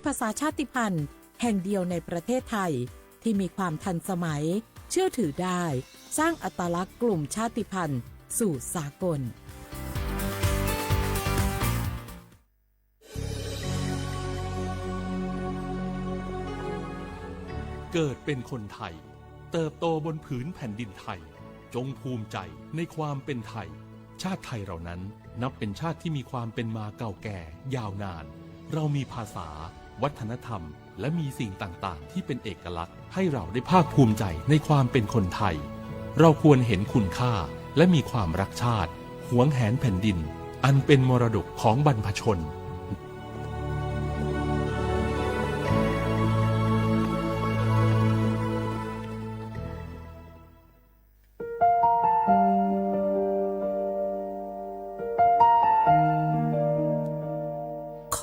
ภาษาชาติพันธุ์แห่งเดียวในประเทศไทยที่มีความทันสมัย เชื่อถือได้ สร้างอัตลักษณ์กลุ่มชาติพันธุ์สู่สากล เกิดเป็นคนไทย เติบโตบนผืนแผ่นดินไทย จงภูมิใจในความเป็นไทย ชาติไทยเรานั้นนับเป็นชาติที่มีความเป็นมาเก่าแก่ยาวนาน เรามีภาษา วัฒนธรรม และมีสิ่งต่างๆ ที่เป็นเอกลักษณ์ ให้เราได้ภาคภูมิใจในความเป็นคนไทย เราควรเห็นคุณค่า และมีความรักชาติ หวงแหนแผ่นดิน อันเป็นมรดกของบรรพชน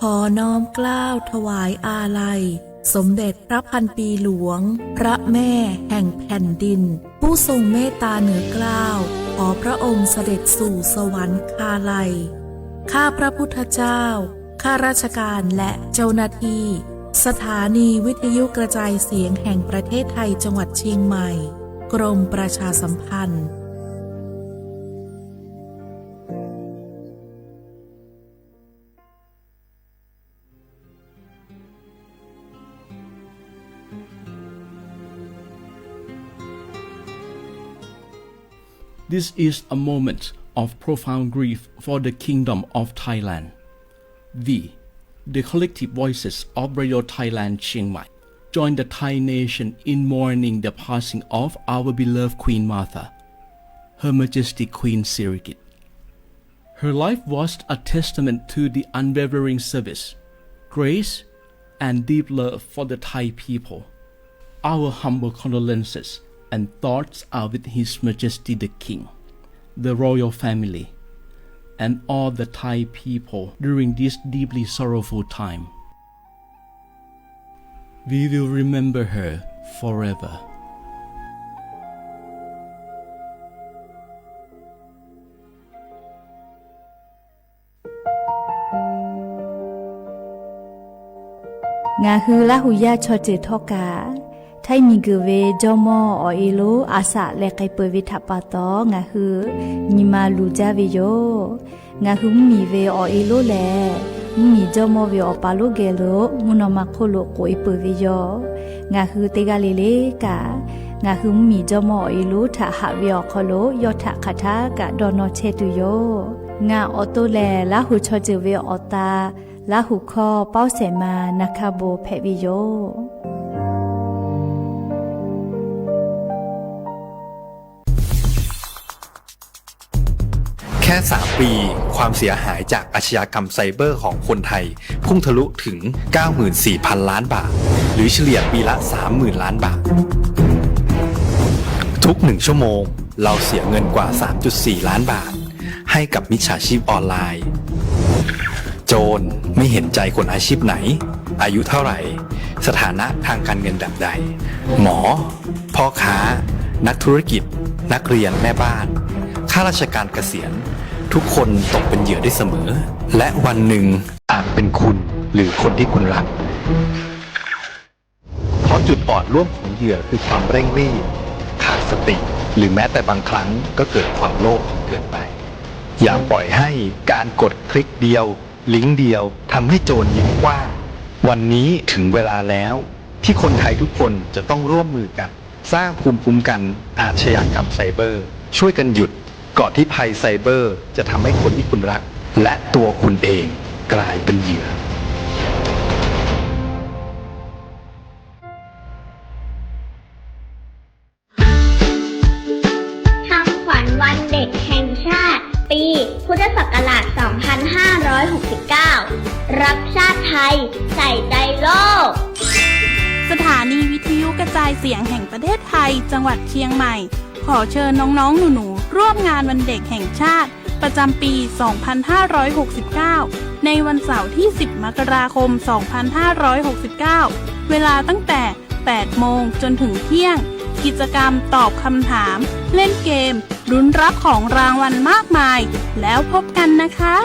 ขอน้อมเกล้าถวายอาลัย สมเด็จพระพันปีหลวง พระแม่แห่งแผ่นดิน ผู้ทรงเมตตาเหนือเกล้า ขอพระองค์เสด็จสู่สวรรคาลัย ข้าพระพุทธเจ้า ข้าราชการและเจ้าหน้าที่ สถานีวิทยุกระจายเสียงแห่งประเทศไทย จังหวัดเชียงใหม่ กรมประชาสัมพันธ์ This is a moment of profound grief for the Kingdom of Thailand. We, the collective voices of Radio Thailand Chiang Mai, join the Thai nation in mourning the passing of our beloved Queen Mother, Her Majesty Queen Sirikit. Her life was a testament to the unwavering service, grace, and deep love for the Thai people. Our humble condolences and thoughts are with His Majesty the King, the royal family, and all the Thai people during this deeply sorrowful time. We will remember her forever. ငါဟု လႃးဟူယႃႉ chaw ceuˬ htawˇ kaꞈ, htaiˇ miˬguiˬ ve jawˇmawˇ awˬ e lonˉ a shaꞈ leh k'ai peuˬ ve htaꞈ pa taw, ngaˬ hui nyi ma luˬ jaˇ ve yoˬ. Ngaˬ hui mvuhˇmiˬ ve awˬ e lonˉ lehˬ, mvuhˇmiˬ jawˇmawˇ ve awˬ pa lonˉ geh lo mvuhˇ naw ma hk'oˆ lo k'oꞈ e peuˬ ve yoˬ. Ngaˬ hui teˇ g'aˇ le le kaꞈ, ngaˬ hui mvuhˇmiˬ jawˇmawˇ awˬ e lonˉ htaꞈ haꞈ ve awˬ hk'aw lo yawˇ htaꞈ hk'aˬ htaˇ kaꞈ dawˇ nawˇ chehˇ tuˬ yoˬ. Ngaˬ awˬ to lehˬ, Laˇ hu chaw ceuˬ ve awˬ ta, Laˇ hu hkawˇ pawˇ shehˍ ma na hkaˇ bon hpehꞈ ve yoˬ. แค่ สาม ปี ความเสียหายจากอาชญากรรมไซเบอร์ของคนไทย พุ่งทะลุถึง เก้าหมื่นสี่พัน ล้านบาท หรือเฉลี่ยปีละ สามหมื่น ล้านบาท ทุกหนึ่งชั่วโมง เราเสียเงินกว่า สามจุดสี่ ล้านบาท ให้กับมิจฉาชีพออนไลน์ โจรไม่เห็นใจคนอาชีพไหน อายุเท่าไหร่ สถานะทางการเงินแบบใด หมอ พ่อค้า นักธุรกิจ นักเรียน แม่บ้าน ข้าราชการเกษียณ ทุกคนตกเป็นเหยื่อได้เสมอ และวันหนึ่งอาจเป็นคุณหรือคนที่คุณรัก เพราะจุดอ่อนร่วมของเหยื่อคือความเร่งรีบ ขาดสติ หรือแม้แต่บางครั้งก็เกิดความโลภจนเกินไป อย่าปล่อยให้การกดคลิกเดียว ลิงก์เดียว ทำให้โจรยิ้มกว้าง วันนี้ถึงเวลาแล้ว ที่คนไทยทุกคนจะต้องร่วมมือกัน สร้างภูมิคุ้มกันอาชญากรรมไซเบอร์ ช่วยกันหยุด ก่อนที่ภัยไซเบอร์จะทำให้คนที่คุณรัก และตัวคุณเองกลายเป็นเหยื่อ คำขวัญวันเด็กแห่งชาติ ปีพุทธศักราช สองพันห้าร้อยหกสิบเก้า รักชาติไทย ใส่ใจโลก สถานีวิทยุกระจายเสียงแห่งประเทศไทย จังหวัดเชียงใหม่ ขอเชิญน้องๆ หนูๆ ร่วมงานวันเด็กแห่งชาติ ประจำปี สองพันห้าร้อยหกสิบเก้า ในวันเสาร์ที่ สิบ มกราคม สองพันห้าร้อยหกสิบเก้า เวลาตั้งแต่ แปด โมงจนถึงเที่ยง กิจกรรมตอบคำถาม เล่นเกม ลุ้นรับของรางวัลมากมาย แล้วพบกันนะคะ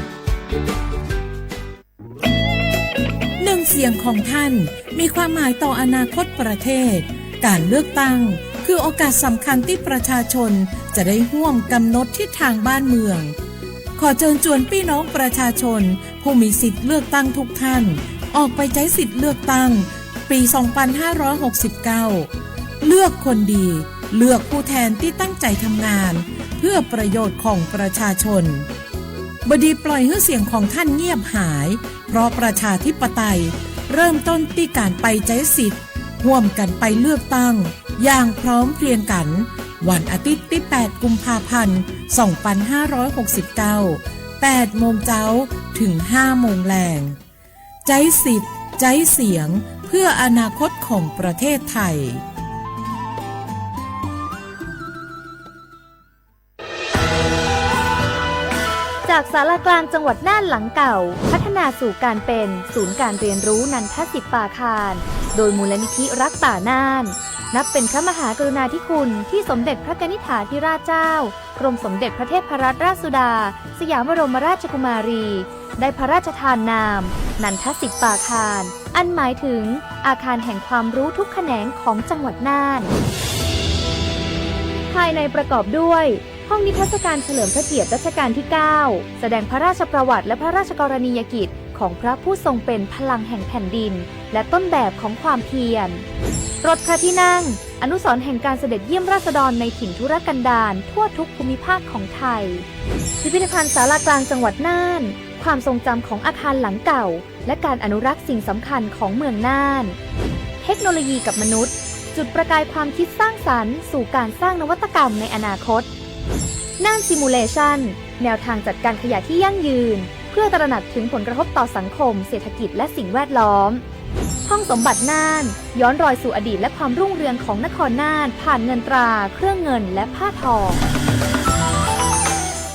ค หนึ่งเสียงของท่านมีความหมายต่ออนาคตประเทศ การเลือกตั้งคือโอกาสสำคัญที่ประชาชนจะได้ร่วมกำหนดทิศทางบ้านเมือง ขอเชิญชวนพี่น้องประชาชนผู้มีสิทธิ์เลือกตั้งทุกท่าน ออกไปใช้สิทธิ์เลือกตั้งปี สองพันห้าร้อยหกสิบเก้า เลือกคนดี เลือกผู้แทนที่ตั้งใจทำงาน เพื่อประโยชน์ของประชาชน บดีปล่อยหื้อเสียงของท่านเงียบหาย เพราะประชาธิปไตยเริ่มต้นที่การไปใช้สิทธิ์ ร่วมกันไปเลือกตั้งอย่างพร้อมเพรียงกัน วันอาทิตย์ที่ แปด กุมภาพันธ์ สองพันห้าร้อยหกสิบเก้า แปด โมงเจ๊า ถึง ห้า โมงแลง ใจ๊สิทธิ์ ใจ๊เสียง เพื่ออนาคตของประเทศไทย จากศาลากลางจังหวัดน่านหลังเก่า พัฒนาสู่การเป็นศูนย์การเรียนรู้นันทสิทธิ์ปาคาร โดยมูลนิธิรักป่าน่าน นับเป็นพระมหากรุณาธิคุณที่สมเด็จพระกนิษฐาธิราชเจ้า กรมสมเด็จพระเทพรัตนราชสุดา สยามบรมราชกุมารี ได้พระราชทานนาม นันทสิทธิ์ปาคาร อันหมายถึงอาคารแห่งความรู้ทุกแขนงของจังหวัดน่าน ภายในประกอบด้วย ห้องนิทรรศการเฉลิมพระเกียรติรัชกาลที่ เก้า แสดงพระราชประวัติและพระราชกรณียกิจของพระผู้ทรงเป็นพลังแห่งแผ่นดิน และต้นแบบของความเพียร รถพระที่นั่ง อนุสรณ์แห่งการเสด็จเยี่ยมราษฎรในถิ่นทุรกันดารทั่วทุกภูมิภาคของไทย พิพิธภัณฑ์ศาลากลางจังหวัดน่าน ความทรงจำของอาคารหลังเก่า และการอนุรักษ์สิ่งสำคัญของเมืองน่าน เทคโนโลยีกับมนุษย์ จุดประกายความคิดสร้างสรรค์สู่การสร้างนวัตกรรมในอนาคต น่าน Simulation แนวทางจัดการขยะที่ยั่งยืน เพื่อตระหนักถึงผลกระทบต่อสังคม เศรษฐกิจ และสิ่งแวดล้อม ห้องสมบัติน่าน ย้อนรอยสู่อดีตและความรุ่งเรืองของนครน่าน ผ่านเงินตรา เครื่องเงิน และผ้าทอง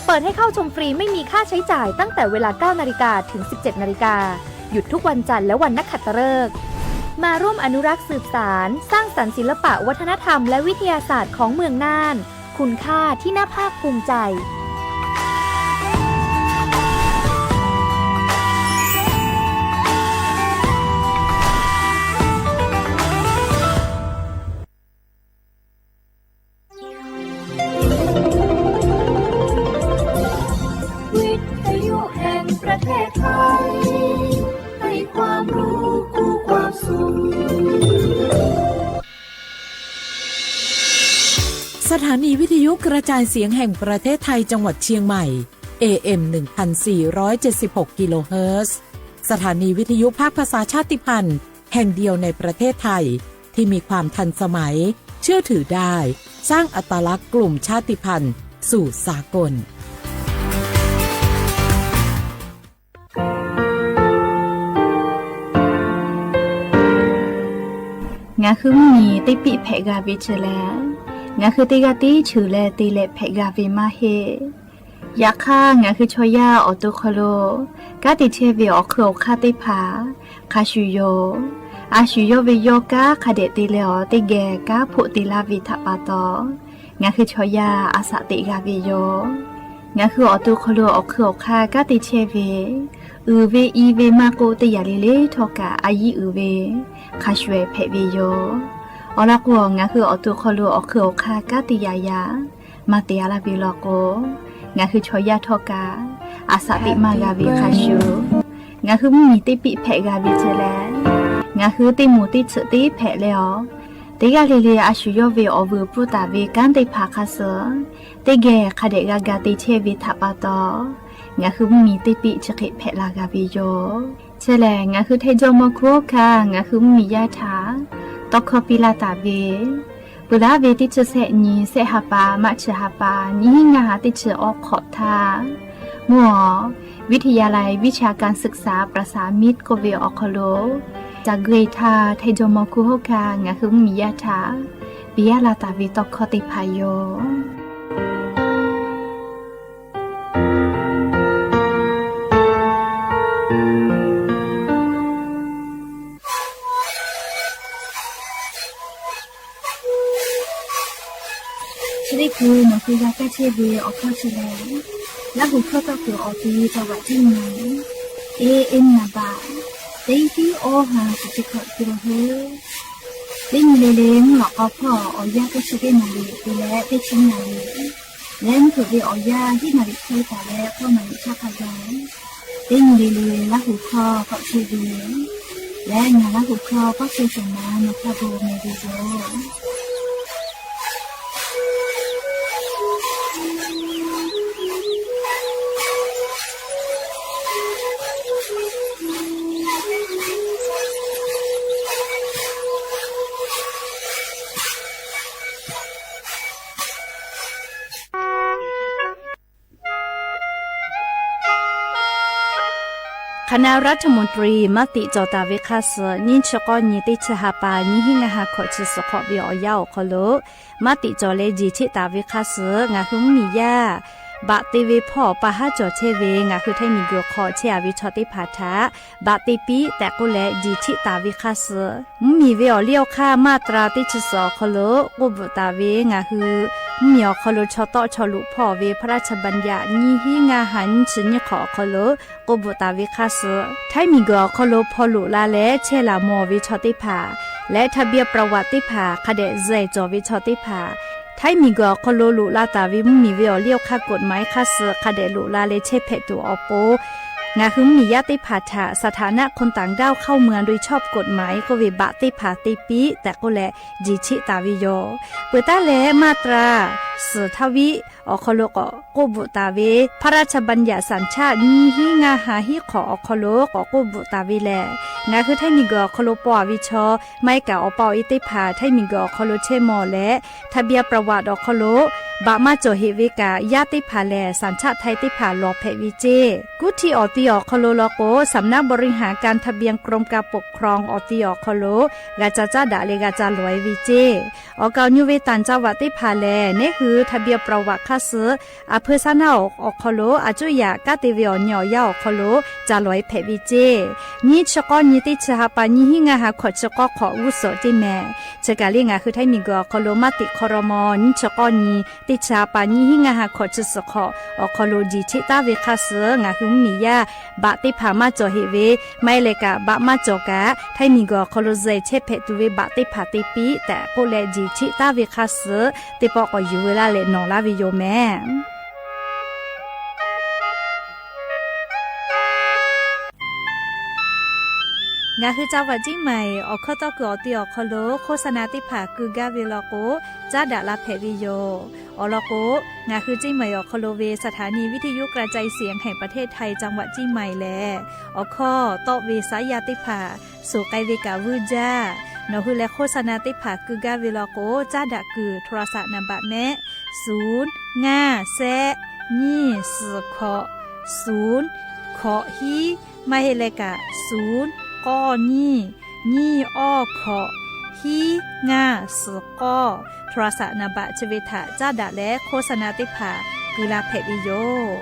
เปิดให้เข้าชมฟรีไม่มีค่าใช้จ่ายตั้งแต่เวลา เก้า นาฬิกา ถึง สิบเจ็ด นาฬิกา หยุดทุกวันจันทร์และวันนักขัตฤกษ์ มาร่วมอนุรักษ์สืบสาน สร้างสรรค์ศิลปะวัฒนธรรมและวิทยาศาสตร์ของเมืองน่าน คุณค่าที่น่าภาคภูมิใจ วิทยุแห่งประเทศไทย ให้ความรู้คู่ความสุข สถานีวิทยุกระจายเสียงแห่งประเทศไทยจังหวัดเชียงใหม่ เอ เอ็ม หนึ่งพันสี่ร้อยเจ็ดสิบหก กิโลเฮิรตซ์ สถานีวิทยุภาคภาษาชาติพันธุ์แห่งเดียวในประเทศไทย ที่มีความทันสมัย เชื่อถือได้ สร้างอัตลักษณ์กลุ่มชาติพันธุ์สู่สากล Ngaˬ hui mvuhˇ miˬ teˇ piˆ hpehꞈ g'a ve chi lehˬ, ngaˬ hui teˇ g'aˇ tiˉ cheuˬ leh te leh hpehꞈ g'a ve maˇ heˆ. Yaꞈ hk'aˇ, ngaˬ hui chaw yaˇ awˬ to hk'aw lo kanˉ te chehˇ ve awˬ hk'eun awˬ hk'aˇ teˇ hpaˍ hk'a shuˍ yoˬ. A shu yawˇ ve yawˇ kanˉ hk'a dehꞈ te leh awˬ teˇ geh kanˉ hpoˆ te laˇ ve htaꞈ pa taw, ngaˬ hui chaw yaˇ a shaꞈ teꞈ g'a ve yoˬ. Ngaˬ hui awˬ to hk'aw lo awˬ hk'eun awˬ hk'aˇ kanˉ te chehˇ ve, uiˍ ve i ve maˇ k'oˆ, teˇ yanˇ le le htawˇ kaꞈ a yiˉ uiˍ ve hk'a shuˍ ehˍ hpehꞈ ve yoˬ. Awˬ lawn k'o, ngaˬ hui awˬ to hk'aw lo awˬ hk'eun awˬ hk'aˇ kanˉ te yaꞈ yaꞈ maˇ te a laˇ ve law k'o, ngaˬ hui chaw yaˇ htawˇ kaꞈ a shaꞈ teꞈ maˇ g'a ve hk'a shuˍ, ngaˬ hui mvuhˇ miˬ teˇ piˆ hpehꞈ g'a ve chi lehˬ, ngaˬ hui teˇ moˍ teˇ tsuhꞈ teˇ hpehꞈ leh awˬ, teˇ g'aˇ le le a shu yawˇ ve awˬ vuiˬ pfuhˇ taˍ ve kanˉ teˇ hpaˍ hk'a suh teˇ geh hk'a dehꞈ g'a ga te chehˇ ve htaꞈ pa taw, ngaˬ hui mvuhˇ miˬ teˇ piˆ chi hk'e hpehꞈ la g'a ve yoˬ. Chi lehˬ, ngaˬ hui Htaiˇ jawˇmawˇ hkuˇ hawˉ hkanˇ ngaˬ hui mvuhˇ miˬ yaˇ htaꞈ tawˇ hkawˇ piˇ laˇ taˍ ve, peuˬ laˇ ve teˇ chi sehˆ nyi, sehˆ ha pa, March ha pa, nyiˇ hinˉ ngaˇ ha teˇ chi awˬ hk'awꞈ htaˇ, mvuhˇ awˬ วิทยาลัยวิชาการศึกษาประสานมิตร k'oˆ ve awˬ hk'aw lo, ca gui htaˇ Htaiˇ jawˇmawˇ hkuˇ hawˉ hkanˇ ngaˬ hui mvuhˇ miˬ yaˇ htaꞈ piˇ laˇ taˍ ve tawˇ hkawˇ teˇ hpaˍ yoˬ. Chi teˇ hkui nawˬ hui g'a kaˇ chehˇ ve awˬ hkawˇ chi lehˬ, Laˇ huˍ hkawˇ tawˆ kuiˬ awˬ ti caˇ vaꞈ tiˉ maˬ, e e naˍ baꞈ teˇ tiˉ awˇ ha kuiˬ chi hkawꞈ te la heuˆ. Teˇ nyi le le mvuhˇ lawꞈ k'aw hpawˇ awˬ yanˇ teˇ chi teˇ naˍ riˍ te leh teˇ chi naˍ riˍ leh mvuhˇ hpeuꞈ ve awˬ yanˇ hiˉ naˍ riˍ hk'e taˍ leh k'awˇ naˍ riˍ chaˇ hk'a gaˬ, teˇ nyi le le Laˇ huˍ hkawˇ k'awꞈ chehˇ ve leh ngaˬ Laˇ huˍ hkawˇ k'awꞈ chehˇ shawˍ ma nawˬ hk'a gaˬ mehˍ ve yoˬ. Hk'aˬ na รัฐมนตรี maˇ tiꞈ cawˬ taˍ ve hk'a suhˍ nyiˇ chi k'awˇ nyi teˇ chi ha pa nyiˇ hinˉ ngaˇ ha hkawꞈ chi suhˍ hk'awꞈ ve awˬ yanˇ awˬ hk'aw lo maˇ tiꞈ cawˬ leh jiˬ cheˆ taˍ ve hk'a suhˍ ngaˬ hui mvuhˇ miˬ yaˇ baꞈ te ve hpawˇ pa haˉ cawˬ chehˇ ve ngaˬ hui Htaiˇ miˬ guiˬ hk'aw chehˇ a ve chaw teˇ hpaˍ htaꞈ baꞈ te piˇ tehꞈ k'oˆ leh jiˬ cheˆ taˍ ve hk'a suhˍ, mvuhˇ miˬ ve awˬ liˇ awˬ hk'aˇ มาตรา teˇ chi suhˍ awˬ hk'aw lo k'oˆ bvuhꞈ taˍ ve ngaˬ hui mvuhˇ miˬ awˬ hk'aw lo chaw tawˆ chaw luꞈ hpawˇ ve พระราชบัญญัติ nyiˇ hinˉ ngaˇ ha nyiˇ chi nyiˇ hk'awꞈ awˬ hk'aw lo k'oˆ bvuhꞈ taˍ ve hk'a suhˍ, Htaiˇ miˬ guiˬ awˬ hk'aw lo hpaw loꞈ la leh chehˇ laˬ mawˬ ve chaw teˇ hpaˍ leh ทะเบียนประวัติ teˇ hpaˍ hk'a dehꞈ zuhꞈ cawˬ ve chaw teˇ hpaˍ, Htaiˇ miˬ guiˬ awˬ hk'aw lo loꞈ la taˍ ve mvuhˇ miˬ ve awˬ liˇ awˬ hk'aˇ กฎหมาย hk'a suhˍ hk'a dehꞈ loꞈ la leh chehˇ hpehꞈ tuˬ awˬ pon, ngaˬ hui mvuhˇ miˬ yaˇ teˇ hpaˍ htaꞈ สถานะคนต่างด้าวเข้าเมืองโดยชอบกฎหมาย k'oˆ ve baꞈ teˇ hpaˍ te piˇ tehꞈ k'oˆ leh jiˬ cheˆ taˍ ve yoˬ. Peuˬ taˉ leh มาตรา suhˍ htaˇ viˉ awˬ hk'aw lo k'awꞈ k'oˆ bvuhꞈ taˍ ve พระราชบัญญัติสัญชาติ nyiˇ hinˉ ngaˇ ha hiˉ hk'awꞈ awˬ hk'aw lo k'awꞈ k'oˆ bvuhꞈ taˍ ve lehˬ, ngaˬ hui Htaiˇ miˬ guiˬ awˬ hk'aw lo paw a ve chaw, maˇ heˆ kaꞈ awˬ pa awˬ e teˇ hpaˍ Htaiˇ miˬ guiˬ awˬ hk'aw lo chehˇ mawˬ leh ทะเบียนประวัติ awˬ hk'aw lo baꞈ maˇ cawˬ heꞈ ve kaꞈ, yaˇ teˇ hpaˍ lehˬ สัญชาติไทย teˇ hpaˍ lawˬ hpehꞈ ve ceˇ. Kuˇ htiˇ awˬ ti awˬ hk'aw lo law k'o, สำนักบริหารการทะเบียน กรมการปกครอง awˬ ti awˬ hk'aw lo g'a ca caˇ daꞈ leh g'a ca lawˬ e ve ceˇ. Awˬ kaˍ awˬ nyu ve ต่างจังหวัด teˇ hpaˍ lehˬ, neˉ hui ทะเบียนประวัติ hk'a suhˍ a hpeu saˉ naˆ awˬ hk'aw lo a cuˇ yaꞈ kaˉ te ve awˬ nyi awˬ yanˇ awˬ hk'aw lo ca lawˬ e hpehꞈ ve ceˇ. Nyiˇ chi k'awˇ nyi teˇ chi ha pa nyiˇ hinˉ ngaˇ ha hkawꞈ chi k'awˇ hk'awꞈ g'uˇ suhˍ teˇ mehˍ. Chi kaˬ le ngaˬ hui Htaiˇ miˬ guiˬ awˬ hk'aw lo maˇ tiꞈ hk'aw raw maw nyiˇ chi k'awˇ nyi teˇ chi ha pa nyiˇ hinˉ ngaˇ ha hkawꞈ chi suhˍ hk'awꞈ awˬ hk'aw lo jiˬ cheˆ taˉ ve hk'a suhˍ ngaˬ hui mvuhˇ miˬ yaˇ baꞈ teˇ hpaˍ maˇ cawˬ heꞈ ve, maˇ heˆ leh kaꞈ baꞈ maˇ cawˬ kaꞈ Htaiˇ miˬ guiˬ awˬ hk'aw lo zuhꞈ chehˇ hpehꞈ tuˬ ve baꞈ teˇ hpaˍ te piˇ tehꞈ k'oˆ leh jiˬ cheˆ taˉ ve hk'a suhˍ teˇ pawˆ k'awꞈ yuˬ veu laˇ leh nawˬ laˇ ve yoˬ mehˍ. Ngaˬ hui จังหวัดเชียงใหม่ awˬ hkawˇ tawˆ kuiˬ awˬ ti awˬ hk'aw lo โฆษณา teˇ hpaˍ keu gaˇ ve law k'o, caˉ daꞈ la hpehꞈ ve yoˬ. Awˬ lawn k'o, ngaˬ hui เชียงใหม่ awˬ hk'aw lo ve สถานีวิทยุกระจายเสียงแห่งประเทศไทย จังหวัดเชียงใหม่ lehˬ, awˬ hkawˇ tawˆ ve saˉ yaˇ teˇ hpaˍ suhˍ k'ai ve kaꞈ vuiˇ jaˇ. Nawˬ hui leh โฆษณา teˇ hpaˍ keu gaˇ ve law k'o, caˉ daꞈ kuiˬ โทรศัพท์ นามบัตร mehˆ, suˍ ngaˇ shehˆ nyiˇ suhˍ hkawꞈ suˍ hkawꞈ hiˉ, maˇ heˆ leh kaꞈ suˍ k'awˇ nyiˇ nyiˇ awˇ hkawꞈ hiˉ ngaˇ suhˍ k'awˇ โทรศัพท์ นามบัตร chi ve htaꞈ caˉ daꞈ leh โฆษณา teˇ hpaˍ keu la hpehꞈ ve yoˬ.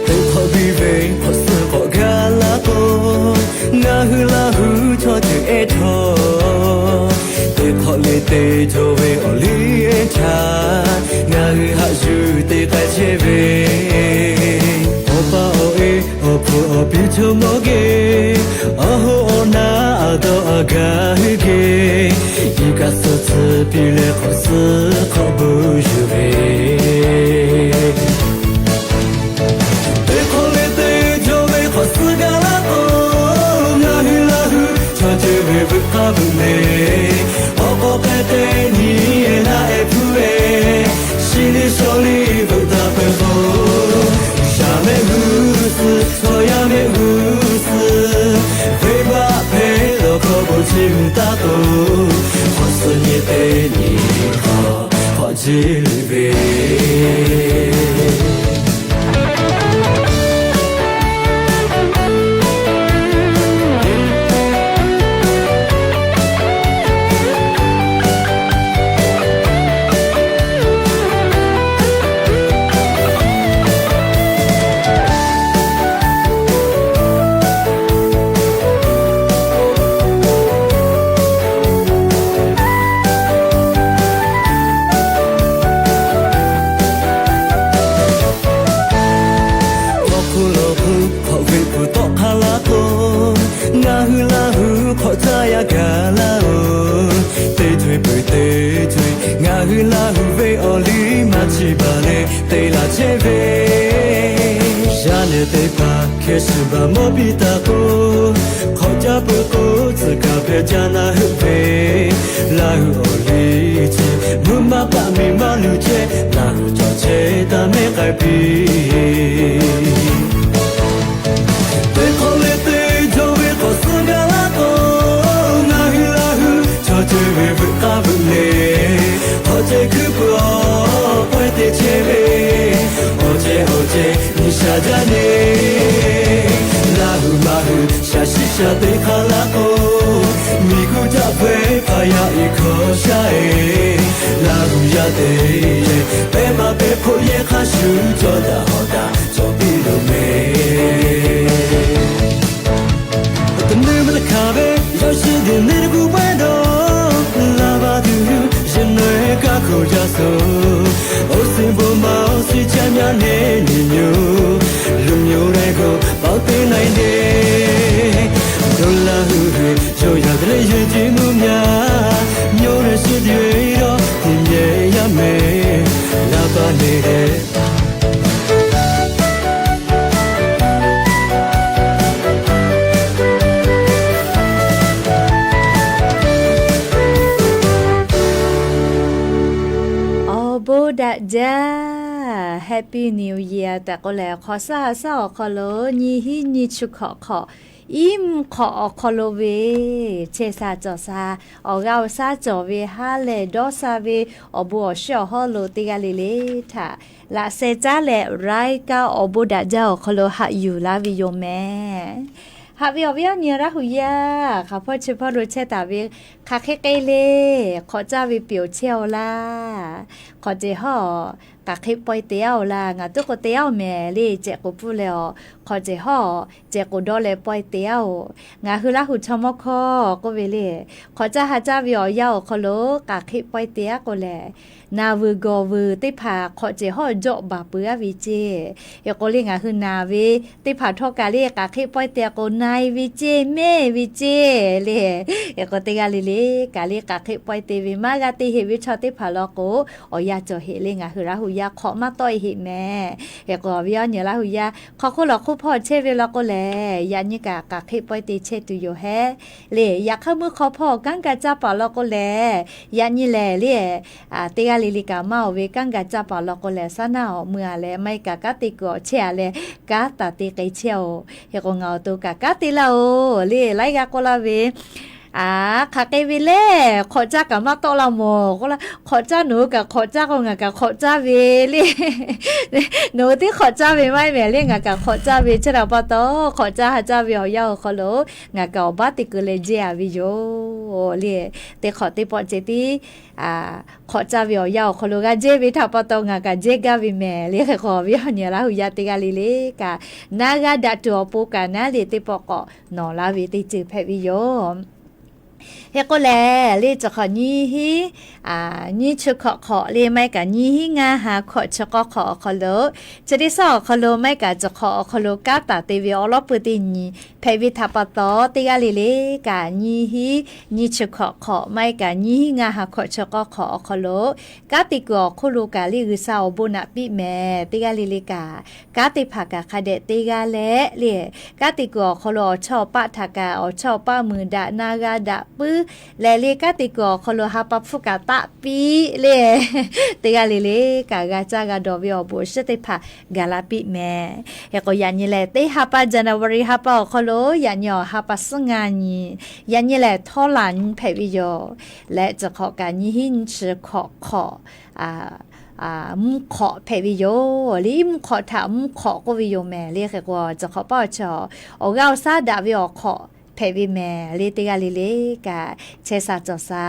Teˇ hk'awꞈ biˇ ve hk'awꞈ suh k'awꞈ gaˇ laˇ k'o, ngaˬ hui Laˇ huˍ chaw ceuˬ ehˉ htawˇ, teˇ hk'awꞈ le te cawˬ ve awˬ liˇ ehˉ htaꞈ ngaˬ hui haꞈ yuˬ te k'ai chehˇ ve, awˬ pa awˬ e awˬ hpu awˬ piˇ chaw mawˇ geh, awˬ hoˉ awˬ naˉ a dawˇ a gaˬ hui geh, iˉ kaˆ suh tcuh piˇ leh hk'awꞈ suh hk'awꞈ buˇ yuˬ ve, teˇ hk'awꞈ le te cawˬ ve hk'awꞈ suh gaˇ laˇ k'o, ngaˬ hui Laˇ huˍ chaw ceuˬ ve veuꞈ k'aˇ veuꞈ le, awˬ k'awꞈ k'ai te nyi naˆ ehˉ hpu ve, shiˍ liˇ shawˍ liˇ veuꞈ daꞈ peuˬ k'o, shaˍ mehˆ g'uˇ suhˍ chaw yaˇ mehˆ g'uˇ suhˍ, venˇbaˆ hpehꞈ lawˬ hkawˇ bon chi mvuh taˇ k'o, hk'awꞈ suh nyi te nyi hk'awꞈ hk'awꞈ Chi ve Hk'aw hk'oˆ lo hk'aw hk'awꞈ ve hpu tawˆ hk'a laˇ k'o, ngaˬ hui Laˇ huˍ hk'awꞈ caˇ yaˇ gaˬ laˇ-oˬ. Teˇ co-e peuˬ teˇ co-e ngaˬ hui Laˇ huˍ ve awˬ liˇ maˇ chiˇ baˬ leh te laˬ chehˇ ve, yaˇ nehˬ teˇ hpaˍ hkeh shiˍ baˬ mawˇ piˇ taˍ k'o, hk'awꞈ caˇ peuˬ k'o tcuh kaˍ hpehꞈ caˇ na heuˆ ve, Laˇ huˍ awˬ liˇ chi mvuhˇ maˇ paˆ miˬ maˇ luˬ chehˇ, Laˇ huˍ cawˬ chehˇ taˇ mehˉ k'ai piˇ. Teˇ hk'awꞈ leh teˇ jawˇ ve k'awꞈ suh gaˬ laˇ k'o, ngaˬ hui Laˇ huˍ chaw ceuˬ ve veuꞈ k'aˇ veuꞈ le, hk'awꞈ ceh hkuiˉ puiˍ awˬ pawehˇ te chehˇ ve, awˬ ceh awˬ ceh nyi sha jaˇ le. Laˇ huˍ maˇ hui shaˍ shiˉ shaˍ teꞈ hk'a laˇ k'o, miˬ guˇ caˆ ve hpaˍ yaˇ iˉ hkawˇ shaˉ-e, Laˇ huˍ yaˇ te leh pehˉ maˇ pehˉ hk'oˆ yehˇ hk'a shuˍ cawˬ daꞈ hawꞈ daꞈ cawˬ piˇ loˬ meh. Awˬ tehˬ meuˇ maˇ hkanˍ ve yawˇ shiˍ diˬ neˇ teˇ hkuˇ pawehˇ dawˇ, laˇ baˇ tuˬ hui yehˬ naweh kaˇ hkawꞈ jaˇ suh. Awˬ suhˍ bon ma awˬ suhˍ chehˇ myaˇ neˇ nyi nyi-oˬ, luˬ myo leh g'awˬ paoˬ teˇ na-e le. Dawˇ Laˇ huˍ hui yawˇ yaˇ teˇ leh yehˬ ce mvuhˇ myaˇ, myo leh shiˍ diˬ ve dawˇ teˇ mehˍ yaˇ mehˍ, laˇ baˇ neˇ leh Awˬ bon daꞈ jaˇ, Happy New Year tehꞈ k'oˆ leh, hk'awꞈ shaˉ ha shaˉ awˬ hk'aw lo nyiˇ hinˉ nyiˇ chi hkawꞈ hk'awꞈ, iˉ mvuhˇ hk'awꞈ awˬ hk'aw lo ve chehˇ sha cawˬ sha, awˬ g'aˇ awˬ shaˉ cawˬ ve, ha lehˬ dawˇ sha ve, awˬ bon awˬ shiˉ awˬ hawˉ lo teˇ g'aˇ le le htaꞈ laꞈ sheh caˉ leh รายการ awˬ bon daꞈ jaˇ awˬ hk'aw lo haꞈ yuˬ laˇ ve yoˬ mehˍ. Haꞈ ve awˬ viˉ awˬ nyi Laˇ huˍ yaˇ, hk'aˬ hpawˇ chi hpawˇ lo chehˇ taˍ ve hk'aˬ hk'e k'ai le, hk'awꞈ caˇ ve peuˬ chehˇ-oˬ laˇ. Hk'awꞈ cehˬ hawˉ k'aˬ hk'e pawehˇ te-aˉ-oˬ laˇ, ngaˬ tuˉ k'o te-aˉ-oˬ mehˍ le cehˬ k'oˍ pfuhˇ leh-aˬ, hk'awꞈ cehˬ hawˉ cehˬ k'oˍ dawˇ leh pawehˇ te-aˉ-oˬ. Ngaˬ hui Laˇ huˍ chaw mawˇ hkawˇ k'oˆ ve le, hk'awꞈ caˇ ha caˇ ve awˬ yanˇ awˬ hk'aw lo k'aˬ hk'e pawehˇ te-aˉ k'o lehˬ, naˬ vuiˬ gawˬ vuiˬ teˇ hpaˍ hk'awꞈ cehˬ hawˉ jawˆ baˬ peuˬ-aˉ ve ceˇ. Hk'e k'o le ngaˬ hui naˬ ve teˇ hpaˍ htawˇ kaꞈ le k'aˬ hk'e pawehˇ te k'o na-e ve ceˇ, mehˇ ve ceˇ le. Hk'e k'o teˇ g'aˇ le le kaꞈ le k'aˬ hk'e pawehˇ te ve maˇ g'a te heꞈ ve chaw teˇ hpaˍ law k'o, awˬ yanˇ cawˬ heꞈ le ngaˬ hui Laˇ huˍ yaˇ hk'awꞈ maˇ tawˆ-e heꞈ mehˍ. Hk'e k'o awˬ viˉ awˬ nyi Laˇ huˍ yaˇ hk'aw hk'oˆ lawˬ hk'oˆ hpawˇ chehˇ ve law k'o lehˬ, yaꞈ nyi kaꞈ k'aˬ hk'e pawehˇ te chehˇ tuˬ yoˬ hehˉ le. Yaꞈ hk'aˇ meuˇ hk'aw hpawˇ kanˉ ga caˇ paˍ law k'o lehˬ, yaꞈ nyi lehˬ le teˇ g'aˇ le le kaꞈ maˇ-oˬ ve kanˉ ga caˇ paˍ law k'o lehˬ, saˉ naˇ awˬ mui-a leh maˇ heˆ kaꞈ kanˉ te kuiˬ awˬ chehˇ-a leh kanˉ taˍ te k'ai chehˇ-oˬ. Hk'e k'o ngaˬ awˬ to kaꞈ kanˉ te laˇ-oˬ le, laiˉ g'aˇ k'oˆ laˇ ve, aˬ, hk'aˬ k'ai ve le, hk'awꞈ caˇ kaꞈ maˇ tawˆ la mawˬ k'oˆ laˇ. Hk'awꞈ caˇ nawˬ hui kaꞈ hk'awꞈ caˇ k'o ngaˬ kaꞈ hk'awꞈ caˇ ve le. Nawˬ hui teˇ hk'awꞈ caˇ ve maˇ heˆ mehˍ le, ngaˬ kaꞈ hk'awꞈ caˇ ve chehˇ taˍ pa taw, hk'awꞈ caˇ ha caˇ ve awˬ yanˇ awˬ hk'aw lo ngaˬ kaꞈ awˬ baˆ te keu leh jehˇ-a ve yoˬ le. Teˇ hk'awꞈ teˇ pawˆ ceh tiˉ hk'awꞈ caˇ ve awˬ yanˇ awˬ hk'aw lo g'a jehˇ ve htaꞈ pa taw ngaˬ kaꞈ jehˇ gaˇ ve mehˍ le. Hk'e k'o awˬ viˉ awˬ nyi Laˇ huˍ yaˇ teˇ g'aˇ le le kaꞈ, naˉ g'aˇ daꞈ tuˬ awˬ pon kaꞈ naˉ le teˇ pawˆ k'awꞈ nawˬ laˇ ve teˇ ceuˬ hpehꞈ ve yoˬ. Hk'e k'o lehˬ le, chi hk'awꞈ nyiˇ hinˉ nyiˇ chi hkawꞈ hk'awꞈ le maˇ heˆ kaꞈ nyiˇ hinˉ ngaˇ ha hkawꞈ chi k'awˇ hk'awꞈ awˬ hk'aw lo, chi teˇ suhˉ awˬ hk'aw lo maˇ heˆ kaꞈ chi hk'awꞈ awˬ hk'aw lo kanˉ taˍ te ve awˬ lawˉ pui teˇ nyi hpehꞈ ve htaꞈ pa taw, teˇ g'aˇ le le kaꞈ nyiˇ hinˉ nyiˇ chi hkawꞈ hk'awꞈ maˇ heˆ kaꞈ nyiˇ hinˉ ngaˇ ha hkawꞈ chi k'awˇ hk'awꞈ awˬ hk'aw lo kanˉ te kuiˬ awˬ hk'oˆ lo kaꞈ le G'uiˬsha awˬ bon naꞈ piˇ mehˍ. Teˇ g'aˇ le le kaꞈ kanˉ teˇ hpaˍ kaꞈ hk'a dehꞈ teˇ g'aˇ leh le, kanˉ te kuiˬ awˬ hk'aw lo awˬ chawˇ awˬ paˆ htaꞈ kaꞈ awˬ chawˇ awˬ paˆ mui daꞈ naˉ g'aˇ daꞈ puiˉ lehˬ le, kanˉ te kuiˬ awˬ hk'aw lo ha pa hpfuhˇ kaꞈ taˆ piˇ le. Teˇ g'aˇ le le kaꞈ g'a caˇ g'a dawˬ ve awˬ bon awˬ shiˉ teˇ hpaˍ gaˬ la piˇ mehˍ. Hk'e k'o yaꞈ nyi lehˬ, teˇ ha pa January ha pa awˬ hk'aw lo yaꞈ nyi awˬ ha pa suhˉ ngaˇ nyi, yaꞈ nyi lehˬ htawˇ laˬ nyi hpehꞈ ve yoˬ. Leh tcuh hk'awꞈ kaꞈ nyiˇ hinˉ nyiˇ chi hkawꞈ hk'awꞈ mvuhˇ hk'awꞈ hpehꞈ ve yoˬ le. Iˉ mvuhˇ hk'awꞈ htaꞈ mvuhˇ hk'awꞈ k'oˆ ve yoˬ mehˍ le. Hk'e k'o tcuh hk'awꞈ paˇ awˬ chi awˬ g'aˇ awˬ shaˉ daꞈ ve awˬ hk'awꞈ hpehꞈ ve mehˍ le. Teˇ g'aˇ le le kaꞈ chehˇ sha cawˬ sha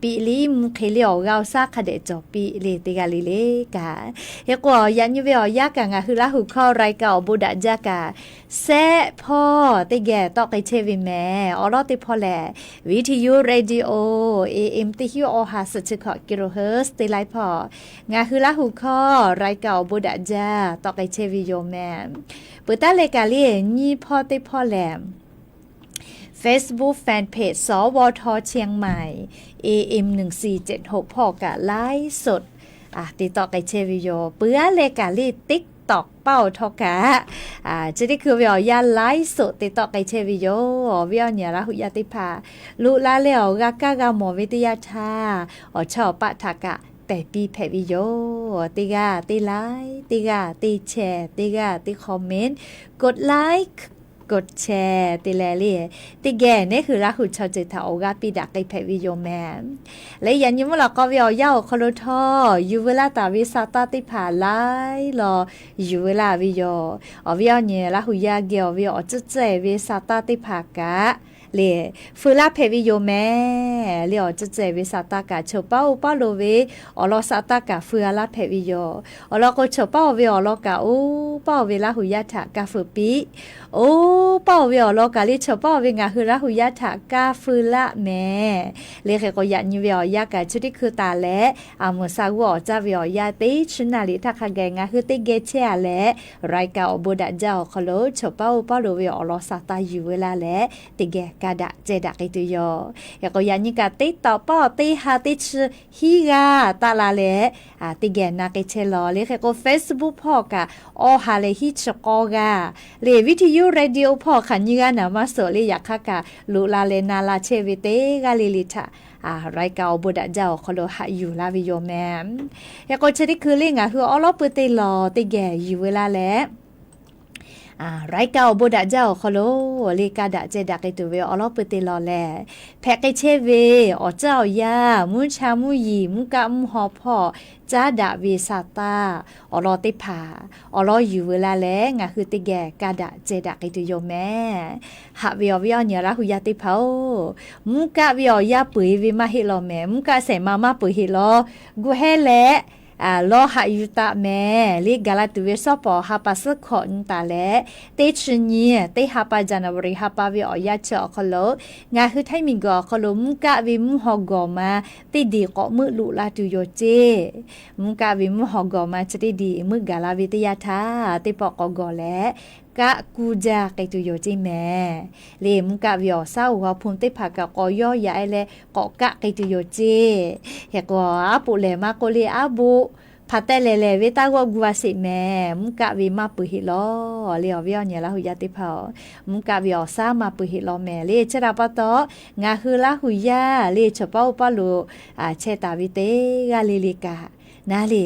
piˇ le, iˉ mvuhˇ hk'e le awˬ g'aˇ awˬ shaˉ hk'a dehꞈ cawˬ piˇ le. Teˇ g'aˇ le le kaꞈ, hk'e k'o yaꞈ nyi ve awˬ yanˇ kaꞈ ngaˬ hui Laˇ huˍ hkawˇ รายการ awˬ bon daꞈ jaˇ kaꞈ, sehˆ hpawˇ teˇ geh tawˆ k'ai chehˇ ve mehˍ. Awˬ lawn teˇ hpawˇ lehˬ, วิทยุ radio AM teˇ hinˉ awˬ ha suhˍ chi hkawꞈ กิโลเฮิร์ตซ์ teˇ laiˉ hpawˇ ngaˬ hui Laˇ huˍ hkawˇ รายการ awˬ bon daꞈ jaˇ tawˆ k'ai chehˇ ve yoˬ mehˍ. Peuˬ taˉ leh kaꞈ le nyiˇ hpawˇ teˇ hpawˇ lehˬ, Facebook fanpage สวท เชียงใหม่ AM หนึ่งสี่เจ็ดหก hpawˇ kaꞈ ไลฟ์สด te tawˆ k'ai chehˇ ve yoˬ. Peuˬ aˉ leh kaꞈ le TikTok paˇ awˬ htawˇ kaꞈ chi teˇ hkui ve awˬ yanˇ ไลฟ์สด te tawˆ k'ai chehˇ ve yoˬ. Awˬ viˉ awˬ nyi Laˇ huˍ yaˇ teˇ hpaˍ loꞈ la leh awˬ g'a kaˇ g'a mawˬ ve teˇ yanˇ htaˇ, awˬ chawˇ awˬ paˆ htaꞈ kaꞈ pehˬ piˇ hpehꞈ ve yoˬ. Teˇ g'aˇ teˇ like, teˇ g'aˇ teˇ share, teˇ g'aˇ teˇ comment, กดไลค์ กดแชร์ te leh le, teˇ geh neˉ hui Laˇ huˍ chaw ceuˬ htaꞈ awˬ g'aˇ piˇ daꞈ k'ai hpehꞈ ve yoˬ mehˍ. Leh yaꞈ nyi mvuhˇ lawꞈ k'aw ve awˬ yanˇ awˬ hk'aw lo htawˇ yuˬ veu laˇ taˍ ve sa taˇ teˇ hpaˍ laiˉ law yuˬ veu laˇ ve yoˬ. Awˬ viˉ awˬ nyi Laˇ huˍ yaˇ geh awˬ ve awˬ tcuhˉ tcuhˉ-e ve sa taˇ teˇ hpaˍ kaꞈ le, feu laˇ hpehꞈ ve yoˬ mehˍ le. Awˬ tcuhˉ tcuhˉ-e ve sa taˇ kaꞈ chawˬ paˉ oˇ paˇ lo ve awˬ lawn sa taˇ kaꞈ feu a laˇ hpehꞈ ve yoˬ. Awˬ lawn k'o chawˬ paˉ oˇ ve awˬ lawn kaꞈ oˇ paˇ oˇ ve Laˇ huˍ yaˇ htaꞈ kaˇ feu piˇ, oˇ paˇ oˇ ve awˬ lawn kaꞈ le chawˬ paˉ oˇ ve ngaˬ hui Laˇ huˍ yaˇ htaꞈ kaˇ feu laˇ mehˍ le. Hk'e k'o yaꞈ nyi ve awˬ yanˇ kaꞈ chi teˇ hkui taˍ leh, a muiˬ sa g'uˇ awˬ caˇ ve awˬ yanˇ teˇ chi naˍ liꞈ htaˇ hk'a gaˬ ngaˬ hui teˇ geh chehˇ a leh, รายการ awˬ bon daꞈ jaˇ awˬ hk'aw lo chawˬ paˉ oˇ paˇ lo ve awˬ lawn sa taˇ yuˬ veu laˇ leh, teˇ geh kaˇ daꞈ ceh daꞈ k'ai tuˬ yoˬ. Hk'e k'o yaꞈ nyi kaꞈ teˇ tawꞈ pawˆ teˇ ha teˇ chi hiˉ g'aˇ taˆ la leh, teˇ geh na k'ai chehˇ law le. Hk'e k'o Facebook hpawˇ kaꞈ awˬ ha leh hiˉ chi k'awˇ g'aˇ le, วิทยุ radio hpawˇ hk'aˬ nyiˇ g'aˇ naˍ maˇ suhˍ le. Yaꞈ hk'aˇ kaꞈ loꞈ la leh na la chehˇ ve teˇ g'aˇ le le htaꞈ รายการ awˬ bon daꞈ jaˇ awˬ hk'aw lo haꞈ yuˬ laˇ ve yoˬ mehˍ. Hk'e k'o chi teˇ hkui le ngaˬ hui awˉ lawˉ pui teˇ lawˬ teˇ geh yuˬ veu laˇ leh, รายการ awˬ bon daꞈ jaˇ awˬ hk'aw lo le kaˇ daꞈ ceh daꞈ k'ai tuˬ ve awˉ lawˉ pui teˇ lawˬ lehˬ, hpehꞈ k'ai chehˇ ve awˬ caˇ awˬ yanˇ mvuhˇ cha mvuhˇ yiˍ mvuhˇ kaˆ mvuhˇ haw hpawˇ caˉ daꞈ ve sa taˇ awˬ lawn teˇ hpaˍ awˬ lawn yuˬ veu laˇ leh ngaˬ hui teˇ geh kaˇ daꞈ ceh daꞈ k'ai tuˬ yoˬ mehˍ. Haꞈ ve awˬ viˉ awˬ nyi Laˇ huˍ yaˇ teˇ hpaˍ-oˬ, mvuhˇ kaˆ ve awˬ yanˇ peuˬ-e ve maˇ heˆ law mehˍ. Mvuhˇ kaˆ shehˍ ma maˇ peuˬ heˆ law. Gu hehˉ leh lawˇ haꞈ yuˬ taˍ mehˍ le. Gaˬ la tuˬ ve shawˉ pawˍ ha pa suhˉ hkawꞈ nyi taˍ leh, teˇ chi nyi teˇ ha pa January ha pa ve awˬ yanˇ chi awˬ hk'aw lo ngaˬ hui Htaiˇ miˬguiˬ awˬ hk'aw lo mvuhˇ kaˆ ve mvuhˇ haw gawˬ ma teˇ diˬ k'awꞈ meuˆ loꞈ la tuˬ yoˬ ceˇ. Mvuhˇ kaˆ ve mvuhˇ haw gawˬ ma chi teˇ diˬ meuˆ gaˬ la ve teˇ yanˇ htaˇ, teˇ pawˆ k'awꞈ gawˬ leh kaˆ kuˇ jaˇ k'ai tuˬ yoˬ ceˇ mehˍ le. Mvuhˇ kaˆ ve awˬ shaˉ awˬ ha hpu teˇ hpaˍ kaꞈ k'awꞈ yawˇ yaꞈ-e leh k'awꞈ kaˆ k'ai tuˬ yoˬ ceˇ. Hk'e k'o aˉ poꞈ lehˬ maˇ k'oˆ le, aˉ boˆ hpaˍ tehˉ lehˬ lehˬ ve taˇ g'awˆ gu a sheˍ mehˍ. Mvuhˇ kaˆ ve maˇ peuˬ heˆ law le. Awˬ viˉ awˬ nyi Laˇ huˍ yaˇ teˇ hpaˍ-oˬ, mvuhˇ kaˆ ve awˬ shaˉ maˇ peuˬ heˆ law mehˍ le. Chi htaꞈ pa taw, ngaˬ hui Laˇ huˍ yaˇ le chawˬ paˉ oˇ paˇ lo chehˇ taˍ ve teˇ g'aˇ le le kaꞈ naˉ le,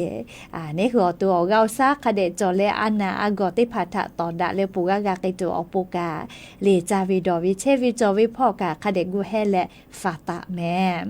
neˉ hui awˬ to awˬ g'aˇ awˬ shaˉ hk'a dehꞈ cawˬ leh a naˬ a gawˬ teˇ hpaˍ htaꞈ tawˍ daꞈ leh poˬ g'aˇ g'a k'ai tuˬ awˬ pon kaꞈ le, caˇ ve dawˬ ve chehˇ ve cawˬ ve hpawˇ kaꞈ hk'a dehꞈ gu hehˉ leh faˍ taˍ mehˍ.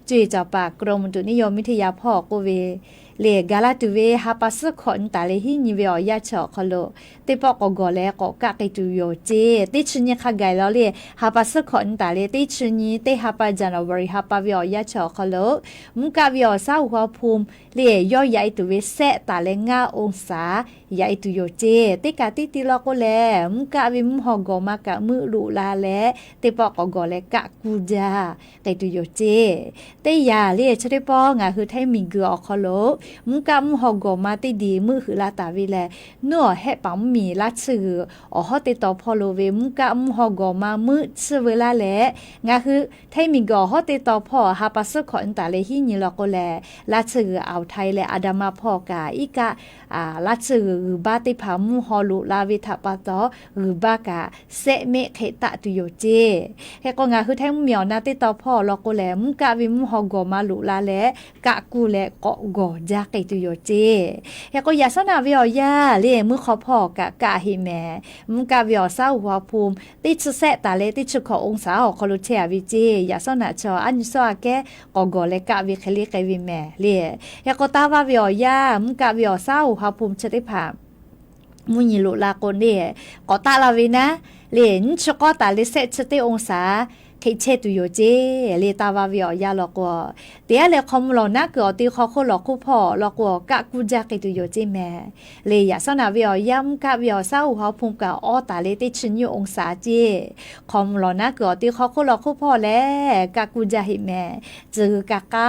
Cuˇ yiˍ cawˬ paˍ กรมอุตุนิยมวิทยา hpawˇ k'oˆ ve le, gaˬ la tuˬ ve ha pa suhˉ hkawꞈ nyi taˍ leh hiˉ nyi ve awˬ yanˇ chi awˬ hk'aw lo teˇ pawˆ k'awꞈ gawˬ leh k'awꞈ kaˆ k'ai tuˬ yoˬ ceˇ. Teˇ chi nyi hk'a gaˬ law le, ha pa suhˉ hkawꞈ nyi taˍ leh teˇ chi nyi teˇ ha pa January ha pa ve awˬ yanˇ chi awˬ hk'aw lo mvuhˇ kaˆ ve awˬ shaˉ awˬ ha hpu le yawˇ yaꞈ-e tuˬ ve sehˆ taˍ leh ngaˇ องศา yaꞈ-e tuˬ yoˬ ceˇ. Teˇ kaꞈ teˇ ti law k'o lehˬ, mvuhˇ kaˆ ve mvuhˇ haw gawˬ ma kaꞈ meuˆ loꞈ la leh teˇ pawˆ k'awꞈ gawˬ leh kaˆ kuˇ jaˇ k'ai tuˬ yoˬ ceˇ. Teˇ yanˇ le chi teˇ pawˆ ngaˬ hui Htaiˇ miˬguiˬ awˬ hk'aw lo mvuhˇ kaˆ mvuhˇ haw gawˬ ma teˇ diˬ meuˆ heuꞈ la taˍ ve lehˬ, nuˇ awˬ hehˆ paˍ mvuhˇmiˬ laˇ tsuhˇ g'uiˬ awˬ hawˉ teˇ taw hpawˇ lo ve mvuhˇ kaˆ mvuhˇ haw gawˬ ma meuˆ tsuhˇ veu laˇ leh, ngaˬ hui Htaiˇ miˬguiˬ awˬ hawˉ teˇ taw hpawˇ ha pa suhˉ hkawꞈ nyi taˍ leh hiˉ nyi law k'o lehˬ, laˇ tsuhˇ g'uiˬ อ่าวไทย leh a da ma hpawˇ kaꞈ iˉ kaˆ laˇ tsuhˇ g'uiˬ g'uiˬ baˇ teˇ hpaˍ mvuhˇ haw loꞈ la ve htaꞈ pa taw, g'uiˬ baˇ kaꞈ sehˆ mehˆ hk'e taˆ tuˬ yoˬ ceˇ. Hk'e k'o ngaˬ hui Htaiˇ mvuhˇmiˬ awˬ na teˇ tawn hpawˇ awˬ lawn k'o lehˬ, mvuhˇ kaˆ ve mvuhˇ haw gawˬ ma loꞈ la leh, kaˆ kuˇ leh k'awꞈ gawˬ jaˇ k'ai tuˬ yoˬ ceˇ. Hk'e k'o yaꞈ shawˉ naꞈ ve awˬ yanˇ le, mvuhˇ hk'aw hpawˇ kaꞈ kaˆ heˆ mehˍ. Mvuhˇ kaˆ ve awˬ shaˉ uˬ haw hpu teˇ chi sehˆ taˍ leh teˇ chi hkawꞈ องศา awˬ hk'aw lo chehˇ a ve ceˇ. Yaꞈ shawˉ naꞈ chaw aˉ nyi shawˉ aꞈ kehˉ k'awꞈ gawˬ leh kaˆ ve hk'e le k'ai ve mehˍ le. Hk'e k'o taˇ vaˇ ve awˬ yanˇ, mvuhˇ kaˆ ve awˬ shaˉ uˬ haw hpu chi teˇ hpaˍ mvuhˇ nyi loꞈ la k'o le, k'awꞈ taˆ la ve naˉ le, nyiˇ chi k'awˇ taˍ leh sehˆ chi teˇ องศา hk'e chehˇ tuˬ yoˬ ceˇ. Le taˇ vaˇ ve awˬ yanˇ law k'o, teˇ g'aˇ leh hk'aw mvuh lawˬ naˉ kuiˬ awˬ te hk'aw hk'oˆ lawˬ hk'oˆ hpawˇ law k'o, kaˆ kuˇ jaˇ k'ai tuˬ yoˬ ceˇ mehˍ. Le yaꞈ shawˉ naꞈ ve awˬ yanˇ, mvuhˇ kaˆ ve awˬ shaˉ uˬ haw hpu kaꞈ awˇ taˍ leh teˇ chi nyiˇ องศา ceˇ. Hk'aw mvuh lawˬ naˉ kuiˬ awˬ te hk'aw hk'oˆ lawˬ hk'oˆ hpawˇ lehˬ, kaˆ kuˇ jaˇ heˆ mehˍ. Tcuh g'uiˬ kaꞈ k'a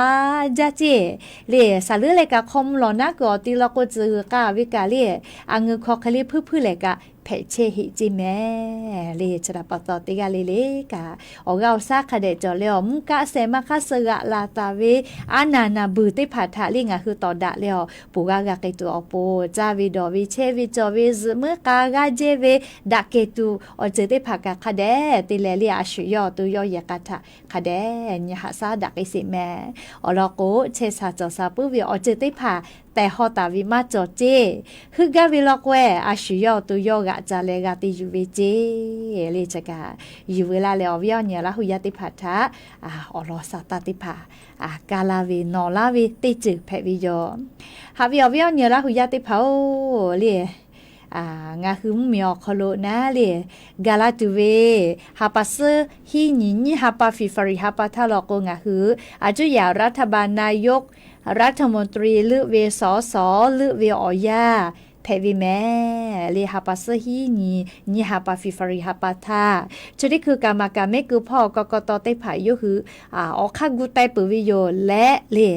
jaˇ ceˇ. Le saˍ leuˉ leh kaꞈ hk'aw mvuh lawˬ naˉ kuiˬ awˬ te law k'o, tcuh g'uiˬ k'a ve kaꞈ le, a ngeu hk'aw hk'e le hpuiˇ hpuiˇ lehˬ kaꞈ hpehꞈ chehˇ heˆ ceˇ mehˍ. Le chi htaꞈ pa taw teˇ g'aˇ le le kaꞈ, awˬ g'aˇ awˬ shaˉ hk'a dehꞈ cawˬ leh awˬ mvuhˇ kaˆ sehˍ maˇ hk'aˇ suh g'aꞈ laˬ taˍ ve aˉ naˬ naˬ beuˬ teˇ hpaˍ htaꞈ le ngaˬ hui tawˍ daꞈ leh awˬ poˬ g'a g'a k'ai tuˬ awˬ pon, caˇ ve dawˬ ve chehˇ ve cawˬ ve zuhꞈ muiˉ k'a g'aˇ jehˇ ve daꞈ kehˬ tuˬ awˬ ceuˬ teˇ hpaˍ kaꞈ hk'a dehꞈ te leh le a shu yawˇ awˬ to yawˇ yehˬ k'a htaꞈ hk'a dehꞈ nyi haꞈ shaˉ daꞈ k'ai sheˍ mehˍ. Awˬ lawn k'o, chehˇ sha cawˬ sha puiˉ ve awˬ ceuˬ teˇ hpaˍ tehˬ haw taˍ ve maˇ cawˬ ceˇ. Heuˆ gaˇ ve law k'o, a shu yawˇ awˬ to yawˇ g'aꞈ ca leh g'a te yuˬ ve ceˇ. Le chi kaꞈ yuˬ ve la leh awˬ viˉ awˬ nyi Laˇ hu yaˇ teˇ hpaˍ htaꞈ awˬ lawn sha taˇ teˇ hpaˍ kaˇ laˇ ve nawˬ laˇ ve teˇ ceuˬ hpehꞈ ve yoˬ. Haꞈ ve awˬ viˉ awˬ nyi Laˇ hu yaˇ teˇ hpaˍ-oˬ le, ngaˬ hui mvuhˇmiˬ awˬ hk'aw lo naˉ le, gaˬ la tuˬ ve ha pa suhˉ hiˉ nyi nyiˇ ha pa February ha pa htaˇ law k'o ngaˬ hui a cuˇ yaꞈ รัฐบาล นายก รัฐมนตรี leuˆ ve สส leuˆ ve awˬ yanˇ hpehꞈ ve mehˍ. Le ha pa suhˉ hiˉ nyi nyiˇ ha pa February ha pa htaˇ, chi teˇ hkui kaꞈ maˍ kaꞈ mehˆ keu hpawˇ กกต teˇ hpaˍ yawˇ hui awˬ hk'aˇ gu taiˍ peuˬ ve yoˬ leh le,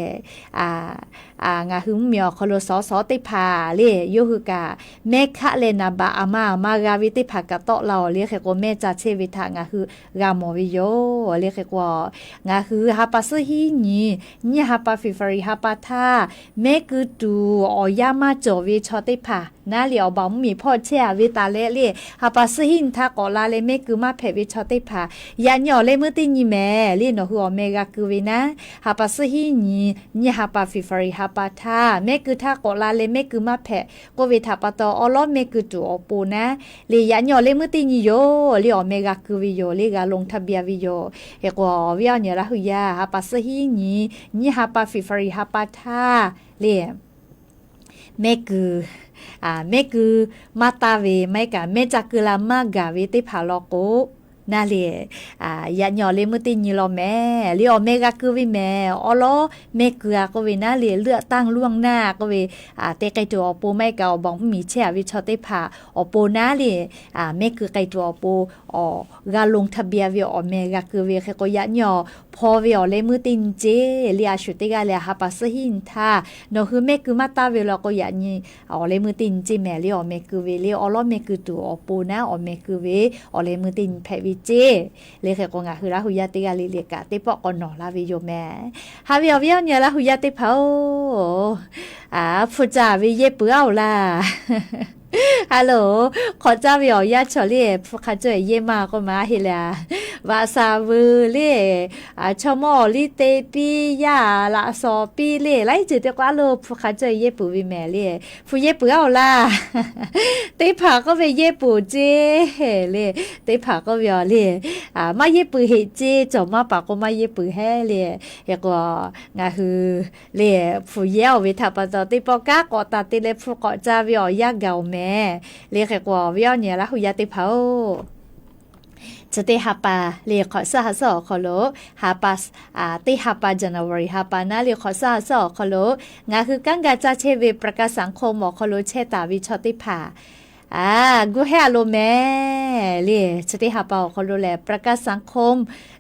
ngaˬ hui mvuhˇmiˬ awˬ hk'aw lo สส teˇ hpaˍ le yawˇ hui kaꞈ mehˆ hkaˆ leh naˍ baꞈ aˬ ma aˬ ma g'a ve teˇ hpaˍ kaꞈ tawˆ la-oˬ le. Hk'e k'o mehˆ ca chehˇ ve htaꞈ ngaˬ hui g'a mawˬ ve yoˬ le. Hk'e k'o ngaˬ hui ha pa suhˉ hiˉ nyi nyiˇ ha pa February ha pa htaˇ mehˆ keu tuˬ awˬ yanˇ maˇ cawˬ ve chaw teˇ hpaˍ naˉ le awˬ baˬ mvuhˇmiˬ hpawˇ chehˇ a ve taˍ leh le, ha pa suhˉ hiˉ nyi htaˇ k'awꞈ la leh mehˆ keu maˇ hpehꞈ ve chaw teˇ hpaˍ, yaꞈ nyi awˬ leh meuˇ teˇ nyi mehˍ le nawˬ hui awˬ meh g'a keu ve naˉ, ha pa suhˉ hiˉ nyi nyiˇ ha pa February ha pa htaˇ mehˆ keu htaˇ k'awꞈ la leh mehˆ keu maˇ hpehꞈ k'oˆ ve htaꞈ pa taw awˉ lawˉ mehˆ keu tuˬ awˬ pon naˉ le, yaꞈ nyi awˬ leh meuˇ teˇ nyi yoˬ le awˬ meh g'a keu ve yoˬ le g'a ลงทะเบียน ve yoˬ. Hk'e k'o awˬ viˉ awˬ nyi Laˇ hu yaˇ ha pa suhˉ hiˉ nyi nyiˇ ha pa February ha pa htaˇ le mehˆ keu, mehˆ keu maˇ taˇ ve maˇ heˆ kaꞈ mehˆ ca keu la maˇ gaˬ ve teˇ hpaˍ law k'o naˉ le, yaꞈ nyi awˬ leh meuˇ teˇ nyi law mehˍ le awˬ meh g'a keu ve mehˍ. Awˉ lawˉ mehˆ keu a k'oˆ ve naˉ le เลือกตั้งล่วงหน้า k'oˆ ve te k'ai tuˬ awˬ pon maˇ heˆ kaꞈ awˬ baˬ mvuhˇmiˬ chehˇ a ve chaw teˇ hpaˍ awˬ pon naˉ le mehˆ keu k'ai tuˬ awˬ pon awˬ g'a ลงทะเบียน ve awˬ meh g'a keu ve. Hk'e k'o yaꞈ nyi awˬ hpaw ve awˬ leh meuˇ teˇ nyi ceˇ le a shu teˇ g'aˇ leh ha pa suhˉ hiˉ nyi htaˇ nawˬ hui mehˆ keu maˇ taˇ ve law k'o yaꞈ nyi awˬ leh meuˇ teˇ nyi ceˇ mehˍ le awˬ meh keu ve le awˉ lawˉ mehˆ keu tuˬ awˬ pon naˉ awˬ meh keu ve awˬ leh meuˇ teˇ nyi hpehꞈ ve ceˇ. Le hk'e k'o ngaˬ hui Laˇ hu yaˇ teˇ g'aˇ le le kaꞈ teˇ pawˆ k'awꞈ nawˬ laˇ ve yoˬ mehˍ. Haꞈ ve awˬ viˉ awˬ nyi Laˇ hu yaˇ teˇ hpaˍ-oˬ, hpu caˇ ve yehˇ peuˬ aˉ-oˬ laˇ. Hello, hk'awꞈ caˇ ve awˬ yanˇ chaw le hpu hk'a cawˇ yehˇ maˇ k'oˆ ma heˆ le a. Vaꞈ shaˍ veuˬ le, chaw mawˇ awˬ liˇ te piˇ yaˇ laꞈ shawnˍ piˇ le laiˉ ceuˬ te k'o aˉ lo hpu hk'a cawˇ yehˇ peuˬ ve mehˍ le. Hpu yehˇ peuˬ aˉ-oˬ laˇ. Teˇ hpaˍ k'oˆ ve yehˇ peuˬ ceˇ le, teˇ hpaˍ k'oˆ ve awˬ le maˇ yehˇ peuˬ heˆ ceˇ, cawˬ maˇ paˍ k'o maˇ yehˇ peuˬ heˆ le. Hk'e k'o ngaˬ hui le hpu yehˇ-oˬ ve htaꞈ pa taw teˇ pawˆ kanˉ k'awꞈ taˍ te leh hpu k'awꞈ caˇ ve awˬ yanˇ gaˬ-oˬ mehˍ. Le hk'e k'o awˬ viˉ awˬ nyi Laˇ hu yaˇ teˇ hpaˍ-oˬ, chi teˇ ha pa le hk'awꞈ suhˉ ha suhˉ awˬ hk'aw lo ha pa, teˇ ha pa January ha pa naˉ le hk'awꞈ suhˉ ha suhˉ awˬ hk'aw lo ngaˬ hui kanˉ ga caˇ chehˇ ve ประกันสังคม awˬ hk'aw lo chehˇ taˍ ve chaw teˇ hpaˍ a, guˇ hehˉ a lo mehˍ le. Chi teˇ ha pa awˬ hk'aw lo lehˬ ประกันสังคม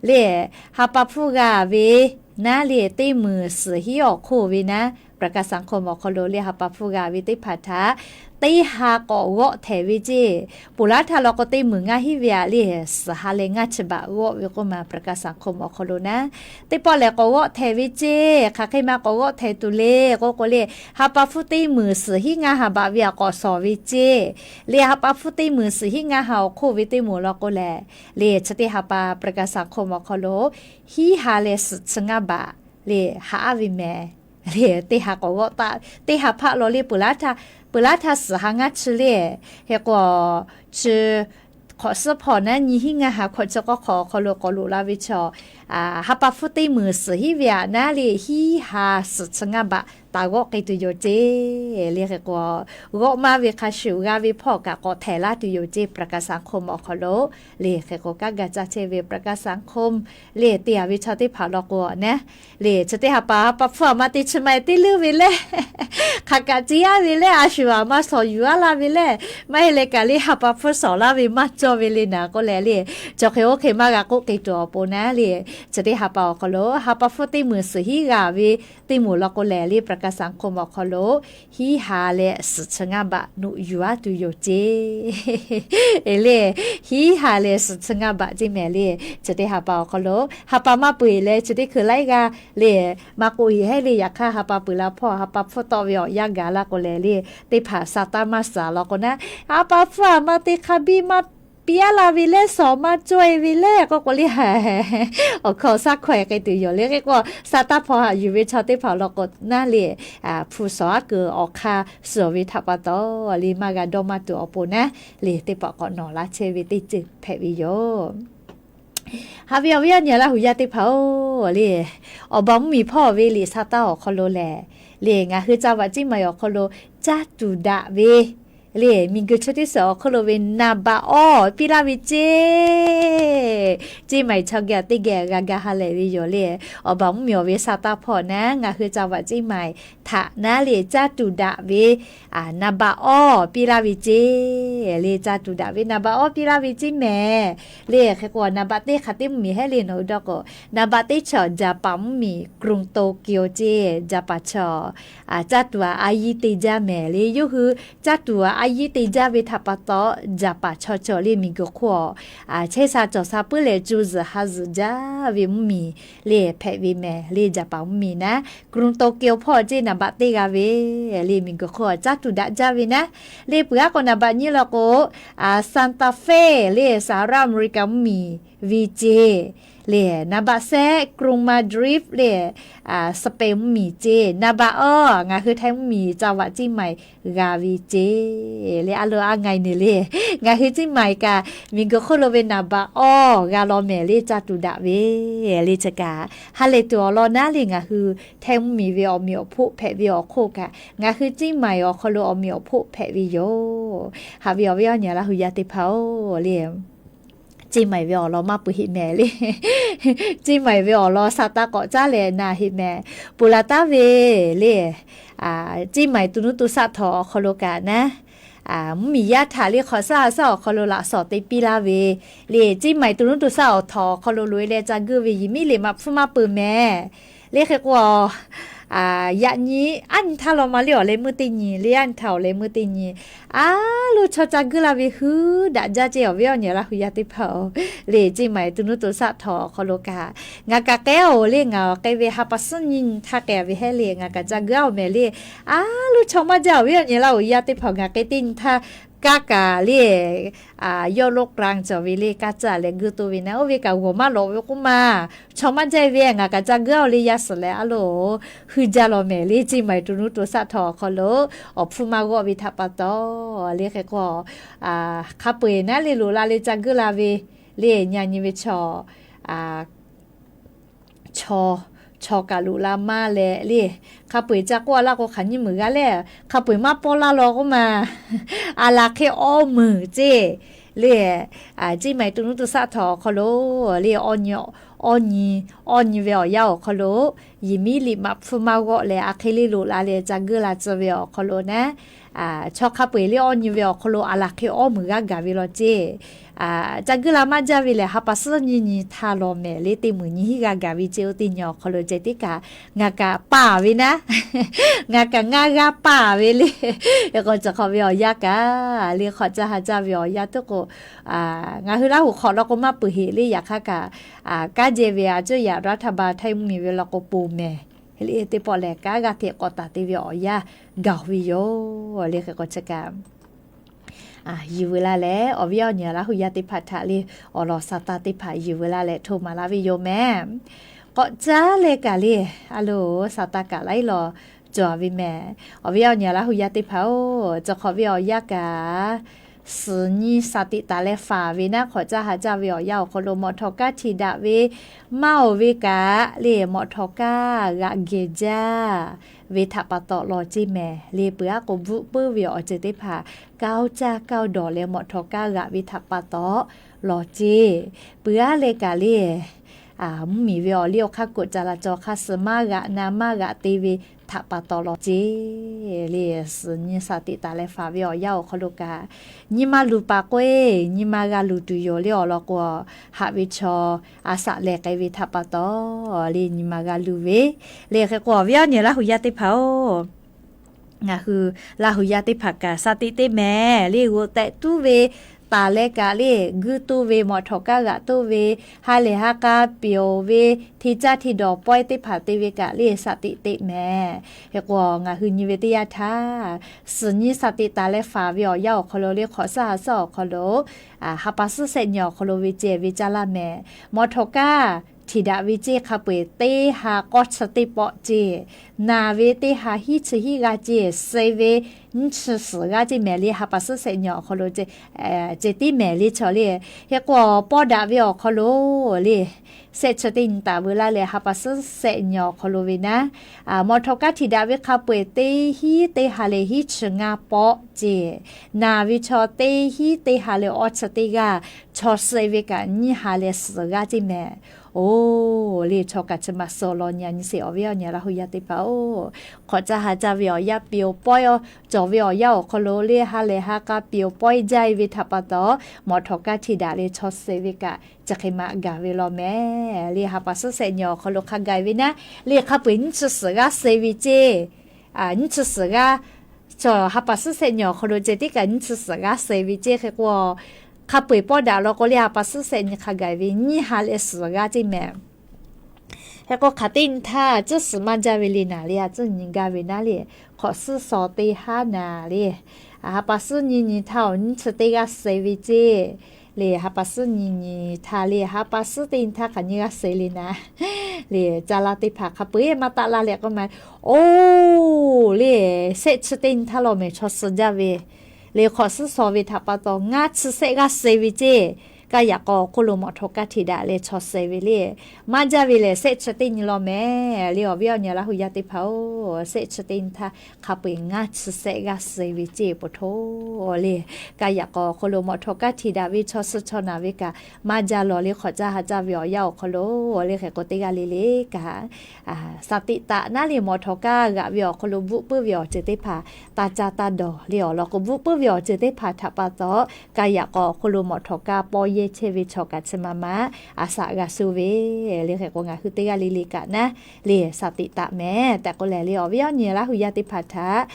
le ha pa hpfuhˇ g'a ve naˉ le teˇ meunˍ suhˍ hiˉ awˬ hk'oˆ ve naˉ ประกันสังคม awˬ hk'aw lo le ha pa hpfuhˇ g'a ve teˇ hpaˍ htaꞈ teˇ ha k'awꞈ g'awˆ htehˍ ve ceˇ. Ponˬ laˉ htaˇ law k'o teˇ meunˍ ngaˇ hinˉ ve aꞈ le, suhˍ ha leh ngaˇ chi baꞈ g'awˆ ve k'oˆ ma ประกันสังคม awˬ hk'aw lo naˉ. Teˇ pawˆ lehˬ k'awꞈ g'awˆ htehˍ ve ceˇ. Hk'aˬ hk'e ma k'awꞈ g'awˆ htehˍ tuˬ le k'oˆ k'o le, ha pa hpfuhˇ teˇ meunˍ suhˍ hinˉ ngaˇ ha baꞈ ve aꞈ k'awꞈ shawˍ ve ceˇ. Le ha pa hpfuhˇ teˇ meunˍ suhˍ hinˉ ngaˇ ha awˬ hk'oˆ ve teˇ moˍ law k'o lehˬ, le chi teˇ ha pa ประกันสังคม awˬ hk'aw lo hinˉ ha leh suhˍ chi ngaˇ baꞈ le haꞈ aˉ ve mehˍ. Le teˇ ha k'awꞈ g'awˆ taˆ, teˇ ha hpaˆ law le peuˬ laˉ htaˇ, peuˬ laˉ htaˇ suhˍ ha ngaˇ chi le, hk'e k'o chi hk'awꞈ suhˉ hpawˇ naˉ nyi hinˉ ngaˇ ha hkawꞈ chi k'awˇ hk'awꞈ awˬ hk'aw lo k'awꞈ loꞈ la ve chaw, ha pa hpfuhˇ teˇ meunˍ suhˍ hinˉ ve aꞈ naˉ le hinˉ ha suhˍ chi ngaˇ baꞈ taˍ g'awˆ k'ai tuˬ yoˬ ceˇ. Le hk'e k'o g'awˆ maˇ ve hk'a shuˍ g'a ve hpawˇ kaꞈ k'awꞈ htehˍ laˇ tuˬ yoˬ ceˇ ประกันสังคม awˬ hk'aw lo. Le hk'e k'o kanˉ ga caˇ chehˇ ve ประกันสังคม le te a ve chaw teˇ hpaˍ law k'o naˉ, le chi teˇ ha pa ha pa hpfuhˇ aꞈ ma te chi ma teˇ leuˉ ve lehˬ, hk'aˬ kaꞈ te aˉ ve lehˬ, a shu aꞈ ma shawˍ yuˬ aˉ laˇ ve lehˬ, maˇ heˆ leh kaꞈ le ha pa hpfuhˇ shawˍ laˇ ve maˇ cawˇ ve le naˍ k'oˆ leh le, chaw hk'e oˇ hk'e maˇ g'a k'oˆ k'ai tuˬ awˬ pon naˉ le, chi teˇ ha pa awˬ hk'aw lo ha pa hpfuhˇ teˇ meunˍ suhˍ hinˉ g'a ve teˇ moˍ law k'o lehˬ le ประกันสังคม awˬ hk'aw lo hinˉ ha leh suhˍ chi ngaˇ baꞈ noꞈ yuˬ aˉ tuˬ yoˬ ceˇ. Le hinˉ ha leh suhˍ chi ngaˇ baꞈ ceˇ mehˍ le, chi teˇ ha pa awˬ hk'aw lo ha pa maˇ peuˬ leh chi teˇ hkui laiˉ g'aˇ le maˇ k'oˆ heˆ heˆ le. Yaꞈ hk'aˇ ha pa peuˬ la hpawˇ ha pa hpfuhˇ tawˆ ve awˬ yanˇ gaˬ laˇ k'o lehˬ le, teˇ hpaˍ sa taˇ maˇ suhˍ law k'o naˉ, ha pa hpfuhˇ aꞈ ma te hk'a biˇ maˇ piˇ aˉ la ve lehˬ, shawˍ maˇ cawˇ e ve lehˬ k'oˆ k'o le, awˬ hkaw awˬ shaˉ hkaweh k'ai tuˬ yoˬ le. Hk'e k'o sa taˇ hpaw haꞈ yuˬ ve chaw teˇ hpaˍ law k'o naˉ le, hpu shawˍ aˉ keu awˬ hk'aˇ suhˍ ve htaꞈ pa taw le maˇ g'a dawˇ maˇ tuˬ awˬ pon naˉ le, teˇ pawˆ k'awꞈ nawˬ laˇ chehˇ ve teˇ ceuˬ hpehꞈ ve yoˬ. Haꞈ ve awˬ viˉ awˬ nyi Laˇ huˍ yaˇ teˇ hpaˍ-oˬ le, awˬ baˬ mvuhˇmiˬ hpawˇ ve liꞈ sa taˇ awˬ hk'aw lo lehˬ, le ngaˬ hui ca vaꞈ Ceˇ maiˍ awˬ hk'aw lo caˇ tuˬ daꞈ ve le, miˬguiˬ chi teˇ suhˍ awˬ hk'aw lo ve naˍ baꞈ awˇ piˇ laˇ ve ceˇ. Ceˇ maiˍ chaw geh teˇ geh g'a ga ha lehˬ ve yoˬ le. Awˬ baˬ mvuhˇmiˬ awˬ ve sa taˇ hpawˇ naˉ ngaˬ hui ca vaꞈ Ceˇ maiˍ htaꞈ naˉ le caˇ tuˬ daꞈ ve naˍ baꞈ awˇ piˇ laˇ ve ceˇ. Le caˇ tuˬ daꞈ ve naˍ baꞈ awˇ piˇ laˇ ve ceˇ mehˍ. Le hk'e k'o naˍ baꞈ teˇ hk'aˬ teˇ mvuhˇmiˬ hehˉ le nawˬ hui dawˇ k'o, naˍ baꞈ teˇ chaw Jaˍpaˍ mvuhˇmiˬ กรุงโตเกียว ceˇ. Jaˍpaˍ chaw caˇ tuˬ aꞈ a yiˇ te jaˇ mehˍ le. Yawˇ hui caˇ tuˬ aꞈ a yiˇ te jaˇ ve htaꞈ pa taw, Jaˍpaˍ chaw cawˬ le miˬguiˬ hk'oˆ awˬ chehˇ sha cawˬ sha puiˉ leh cu zuhˬ ha zuhˬ jaˇ ve mvuhˇmiˬ le hpehꞈ ve mehˍ le. Jaˍpaˍ mvuhˇmiˬ naˉ กรุงโตเกียว hpawˇ ceˇ naˍ baꞈ teˇ g'a ve le miˬguiˬ hk'oˆ awˬ caˇ tuˬ daꞈ jaˇ ve naˉ. Le peuˬ aˉ k'o naˍ baꞈ nyiˇ law k'o, Santa Fe le Sahˍ raˇ Aˍmeˍriˍkaˍ mvuhˇmiˬ ve ceˇ. Le naˍ baꞈ sehˉ กรุงมาดริด le Spain mvuhˇmiˬ ceˇ. Naˍ baꞈ awˇ ngaˬ hui Htaiˇ mvuhˇmiˬ ca vaꞈ Ceˇ maiˍ g'a ve ceˇ. Le a lo a ngaˬ e ne le, ngaˬ hui Ceˇ maiˍ kaꞈ miˬguiˬ hk'oˆ lo ve naˍ baꞈ awˇ g'a law mehˍ le caˇ tuˬ daꞈ ve le. Chi kaꞈ ha lehˬ tuˬ awˬ lawn naˉ le ngaˬ hui Htaiˇ mvuhˇmiˬ ve awˬ meꞈ awˬ hpoˆ hpehꞈ ve awˬ hk'oˆ kaꞈ, ngaˬ hui Ceˇ maiˍ awˬ hk'aw lo awˬ meꞈ awˬ hpoˆ hpehꞈ ve yoˬ. Haꞈ ve awˬ viˉ awˬ nyi Laˇ huˍ yaˇ teˇ hpaˍ-oˬ le, Ceˇ maiˍ ve awˬ lawn maˇ peuˬ heˆ mehˍ le. Ceˇ maiˍ ve awˬ lawn sa taˇ k'awꞈ caˉ leh na heˆ mehˍ. Peuˬ la taˉ ve le, Ceˇ maiˍ to nuˇ to shaˆ htawnˍ awˬ hk'aw lo kaꞈ naˉ, mvuhˇmiˬ yaˇ htaꞈ le hk'awꞈ shaˆ a shaˆ awˬ hk'aw lo laꞈ shawˍ te piˇ laˇ ve le, Ceˇ maiˍ to nuˇ to shaˆ awˬ htawnˍ awˬ hk'aw lo loꞈ e leh ca geuˆ ve yehˬ miˉ liꞈ maꞈ hpfuhˇ maˇ peuˬ mehˍ. Le hk'e k'o, yaꞈ nyi aˉ nyi htaˇ law ma le awˬ leh meuˇ teˇ nyi le, aˉ nyi htaˇ awˬ leh meuˇ teˇ nyi, a loˇ chaw ca geuˆ la ve hui daꞈ jaˇ ceˇ. Awˬ viˉ awˬ nyi Laˇ huˍ yaˇ teˇ hpaˍ-oˬ le, Ceˇ maiˍ to nuˇ to shaˆ htawnˍ awˬ hk'aw lo kaꞈ ngaˬ kaꞈ k'ai-oˬ le, ngaˬ awˬ k'ai ve ha pa suhˉ nyi nyi htaˇ k'ai ve hehˉ le ngaˬ kaꞈ ca geuˆ-oˬ mehˍ le. A loˇ chaw maˇ jaˇ. Awˬ viˉ awˬ nyi Laˇ huˍ yaˇ teˇ hpaˍ ngaˬ k'ai teˇ nyi htaˇ kaˇ kaꞈ le, yawˇ loꞈ k'lan cawˬ ve le kaˇ caˇ leh geuˆ toˆ ve naˉ, oˇ ve kaꞈ g'awˬ maˇ lawꞈ ve k'oˆ ma, chaw maˇ jaˇ ve ngaˬ kaꞈ ca geuˆ-oˬ le yaˇ suhˍ leh a loˇ hui jaˇ law mehˍ le. Ceˇ maiˍ to nuˇ to shaˆ htawnˍ awˬ hk'aw lo awˬ hpfuhˇ maˇ g'awˆ ve htaꞈ pa taw le hk'e k'o, hk'a peu-eˬ naˉ le loꞈ la le ca geuˆ la ve le, nyi nyi ve chaw chaw, chaw kaꞈ loꞈ la maˇ leh le, hk'a peu-eˬ ca k'oˆ a laˇ k'o hk'aˬ nyi meuˍ g'a le, hk'a peu-eˬ maˇ pawˆ laˇ law k'oˆ ma, a laˬ hk'e awˇ meuˍ ceˇ le. Ceˇ maiˍ to nuˇ to shaˆ htawnˍ awˬ hk'aw lo le, awˇ nyi, awˇ nyi ve awˬ yanˇ awˬ hk'aw lo yehˬ miˉ liꞈ maꞈ hpfuhˇ maˇ g'awˆ leh a hk'e le loꞈ la leh ca geuˆ la tcuh ve awˬ hk'aw lo naˉ, chaw hk'a peu-eˬ le awˇ nyi ve awˬ hk'aw lo a laˬ hk'e awˇ muiˬ g'aˇ gaˬ ve law ceˇ. Ca guiˇ la maˇ jaˇ ve lehˬ, ha pa suhˉ nyiˇ nyi htaˇ law mehˍ le, teˇ muiˬ nyi hiˉ g'aˇ gaˬ ve ceˇ. Oˇ teˇ nyi awˬ hk'aw lo ceh tiˉ kaꞈ ngaˬ kaꞈ paˇ ve naˉ, ngaˬ kaꞈ ngaˇ g'aˇ paˇ ve le. Hk'e k'o, chi hk'awꞈ ve awˬ yanˇ kaꞈ le, hk'awꞈ caˇ ha caˇ ve awˬ yanˇ tuˉ k'o, ngaˬ hui Laˇ huˍ hk'awꞈ law k'o maˇ peuˬ heꞈ le. Yaꞈ hk'aˇ kaꞈ, kanˉ jehˇ ve a cuˇ yaꞈ รัฐบาล htaiˇ mvuhˇmiˬ ve law k'o poˬ mehˍ le, teˇ pawˆ lehˬ kanˉ g'aˇ hteꞈ k'awꞈ taˍ te ve awˬ yanˇ gaˬ ve yoˬ le. Hk'e k'o chi kaꞈ yuˬ veu laˇ leh, awˬ viˉ awˬ nyi Laˇ huˍ yaˇ teˇ hpaˍ htaꞈ le awˬ lawn sa taˇ teˇ hpaˍ yuˬ veu laˇ leh hto maˍ laˇ ve yoˬ mehˍ. K'awꞈ caˉ leh kaꞈ le, a loˍ, sa taˇ kaꞈ laiˉ law cawˬ ve mehˍ. Awˬ viˉ awˬ nyi Laˇ huˍ yaˇ teˇ hpaˍ-oˬ, chi hk'awꞈ ve awˬ yanˇ kaꞈ suhˍ nyi สติ taˍ leh faˍ ve naˉ, hk'awꞈ caˇ ha caˇ ve awˬ yanˇ awˬ hk'aw lo mawꞈ htawꞈ kanˉ htiꞈ daꞈ ve maˇ oˬ ve kaꞈ le, mawꞈ htawꞈ kanˉ g'aꞈ geh jaˇ ve htaꞈ pa taw law ceˇ mehˍ le. Peuˬ aˉ k'o bvuhˆ puiˉ ve awˬ ceuˬ teˇ hpaˍ kanˉ oˇ caˇ kanˉ oˇ dawˬ leh mawꞈ htawꞈ kanˉ g'aꞈ ve htaꞈ pa taw law ceˇ. Peuˬ aˉ leh kaꞈ le, mvuhˇmiˬ ve awˬ liˇ awˬ hk'aˇ koꞈ ca la caw hk'aˇ suh maˇ g'aꞈ na maˇ g'aꞈ te ve htaꞈ pa taw law ceˇ le. Suhˍ nyi สติ taˍ leh faˍ ve awˬ yanˇ awˬ hk'aw lo kaꞈ, nyi ma luˬ paˍ k'o-e, nyi ma g'a luˬ tuˬ yoˬ le awˬ lawn k'o, haꞈ ve chaw a shaꞈ lehˬ k'ai ve htaꞈ pa taw le nyi ma g'a luˬ ve le. Hk'e k'o awˬ viˉ awˬ nyi Laˇ huˍ yaˇ teˇ hpaˍ-oˬ, ngaˬ hui Laˇ huˍ yaˇ teˇ hpaˍ kaꞈ สติ teˇ mehˍ le, g'oꞈ tehꞈ tuˉ ve taˍ leh kaꞈ le, guiˇ toˇ ve, mawꞈ htawꞈ kanˉ g'aꞈ toˇ ve, ha lehˬ ha k'a pyeˬ-oˬ ve, hteˇ caˇ hteˇ dawˬ pawehˇ teˇ hpaˍ te ve kaꞈ le สติ teˇ mehˍ. Hk'e k'o ngaˬ hui nyi ve teˇ yanˇ htaˇ, suhˍ nyi สติ taˍ leh faˍ ve awˬ yanˇ awˬ hk'aw lo le, hk'awꞈ suhˉ ha suhˉ awˬ hk'aw lo, ha pa suhˉ shehˆ nyi awˬ hk'aw lo ve ceh ve caˇ laˇ mehˍ. Mawꞈ htawꞈ kanˉ htiꞈ daꞈ ve ceˇ hk'a peu-eˬ teˇ ha k'awˇ chi teˇ pawˆ ceˇ, naˬ ve teˇ ha hiˉ chi hiˉ g'aˇ ceˇ, suh ve nyiˇ chi suhˍ g'aˇ ceˇ mehˍ le. Ha pa suhˉ shehˆ nyi awˬ hk'aw lo ceh tiˉ mehˍ le chaw le. Hk'e k'o pawˇ daꞈ ve awˬ hk'aw lo le, shehˆ chi teˇ nyi taˍ veu laˇ leh ha pa suhˉ shehˆ nyi awˬ hk'aw lo ve naˉ, mawꞈ htawꞈ kanˉ htiꞈ daꞈ ve hk'a peu-eˬ teˇ hiˉ teˇ ha leh hiˉ chi ngaˇ pawˆ ceˇ, naˬ ve chaw teˇ hiˉ teˇ ha leh awˇ chi teˇ g'aˇ, chaw suh ve kaꞈ nyiˇ ha leh suhˍ g'aˇ ceˇ mehˍ. Oˬ le, chaw kaꞈ chi ma suh law nyi a nyi sheˍ awˬ viˉ awˬ nyi Laˇ huˍ yaˇ teˇ hpaˍ-oˬ, hk'awꞈ caˇ ha caˇ ve awˬ yanˇ pyeˬ-oˬ pawehˇ-oˬ, cawˬ ve awˬ yanˇ awˬ hk'aw lo le ha lehˬ ha k'a pyeˬ-oˬ pawehˇ jaˇ ve htaꞈ pa taw, mawꞈ htawꞈ kanˉ htiꞈ daꞈ leh chaw suh ve kaꞈ chi hk'e ma gaˬ ve law mehˍ le. Ha pa suhˉ shehˆ nyi awˬ hk'aw lo hk'a gaˬ ve naˉ le, hk'a peu-eˬ nyiˇ chi suhˍ g'aˇ suh ve ceˇ, nyiˇ chi suhˍ g'aˇ, chaw ha pa suhˉ shehˆ nyi awˬ hk'aw lo ceh tiˉ kaꞈ nyiˇ chi suhˍ g'aˇ suh ve ceˇ. Hk'e k'o hk'a peu-eˬ pawˇ daꞈ law k'o le, ha pa suhˉ shehˆ nyi hk'a gaˬ ve nyiˇ ha leh suhˍ g'aˇ ceˇ mehˍ. Hk'e k'o hk'aˬ teˇ nyi htaˇ tcuhˉ suhˍ maˇ jaˇ ve le naˍ le, a tcuhˉ nyi gaˇ ve naˉ le, hk'awꞈ suhˉ shaw teˇ haˉ naˍ le, ha pa suhˉ nyiˇ nyi htaˇ awˬ nyiˇ chi teˇ g'aˇ suh ve ceˇ le. Ha pa suhˉ nyiˇ nyi htaˇ le, ha pa suhˉ teˇ nyi htaˇ hk'aˬ nyiˇ g'aˇ suh le naˉ le, caˇ laˇ teˇ hpaˍ hk'a peu-eˬ maˇ taˆ laˇ leh k'oˆ ma, oˬ le, shehˆ chi teˇ nyi htaˇ law mehˍ chaw suh jaˇ ve le, hk'awꞈ suhˉ shaw ve htaꞈ pa taw ngaˇ chi shehˆ g'aˇ suh ve ceˇ. Kaˇ yaꞈ k'aw awˬ hk'oˆ lo mawꞈ htawꞈ kanˉ htiꞈ daꞈ leh chaw suh ve le, maˇ jaˇ ve lehˬ shehˆ chi teˇ nyi law mehˍ le. Awˬ viˉ awˬ nyi Laˇ huˍ yaˇ teˇ hpaˍ-oˬ, shehˆ chi teˇ nyi htaˇ hk'a peu-eˬ ngaˇ chi shehˆ g'aˇ suh ve ceˇ po hto le. Kaˇ yaꞈ k'aw awˬ hk'oˆ lo mawꞈ htawꞈ kanˉ htiꞈ daꞈ ve chaw suh chaw naˬ ve kaꞈ maˇ jaˇ lawˬ le, hk'awꞈ caˇ ha caˇ ve awˬ yanˇ awˬ hk'aw lo le. Hk'e k'o teˇ g'aˇ le le kaꞈ สติ taˍ naˉ le, mawꞈ htawꞈ kanˉ g'aꞈ ve awˬ hk'aw lo bvuhˆ puiˉ ve awˬ ceuˬ teˇ hpaˍ taˇ caˇ taˇ dawˬ le. Awˬ lawn k'o bvuhˆ puiˉ ve awˬ ceuˬ teˇ hpaˍ htaꞈ pa taw, kaˇ yaꞈ k'aw awˬ hk'oˆ lo mawꞈ htawꞈ kanˉ pawˇ yehˇ chehˇ ve chaw kaꞈ chi ma ma a shaꞈ g'a shu ve le. Hk'e k'o ngaˬ hui teˇ g'aˇ le le kaꞈ naˉ le สติ taˍ mehˍ tehꞈ k'oˆ leh le, awˬ viˉ awˬ nyi Laˇ huˍ yaˇ teˇ hpaˍ htaꞈ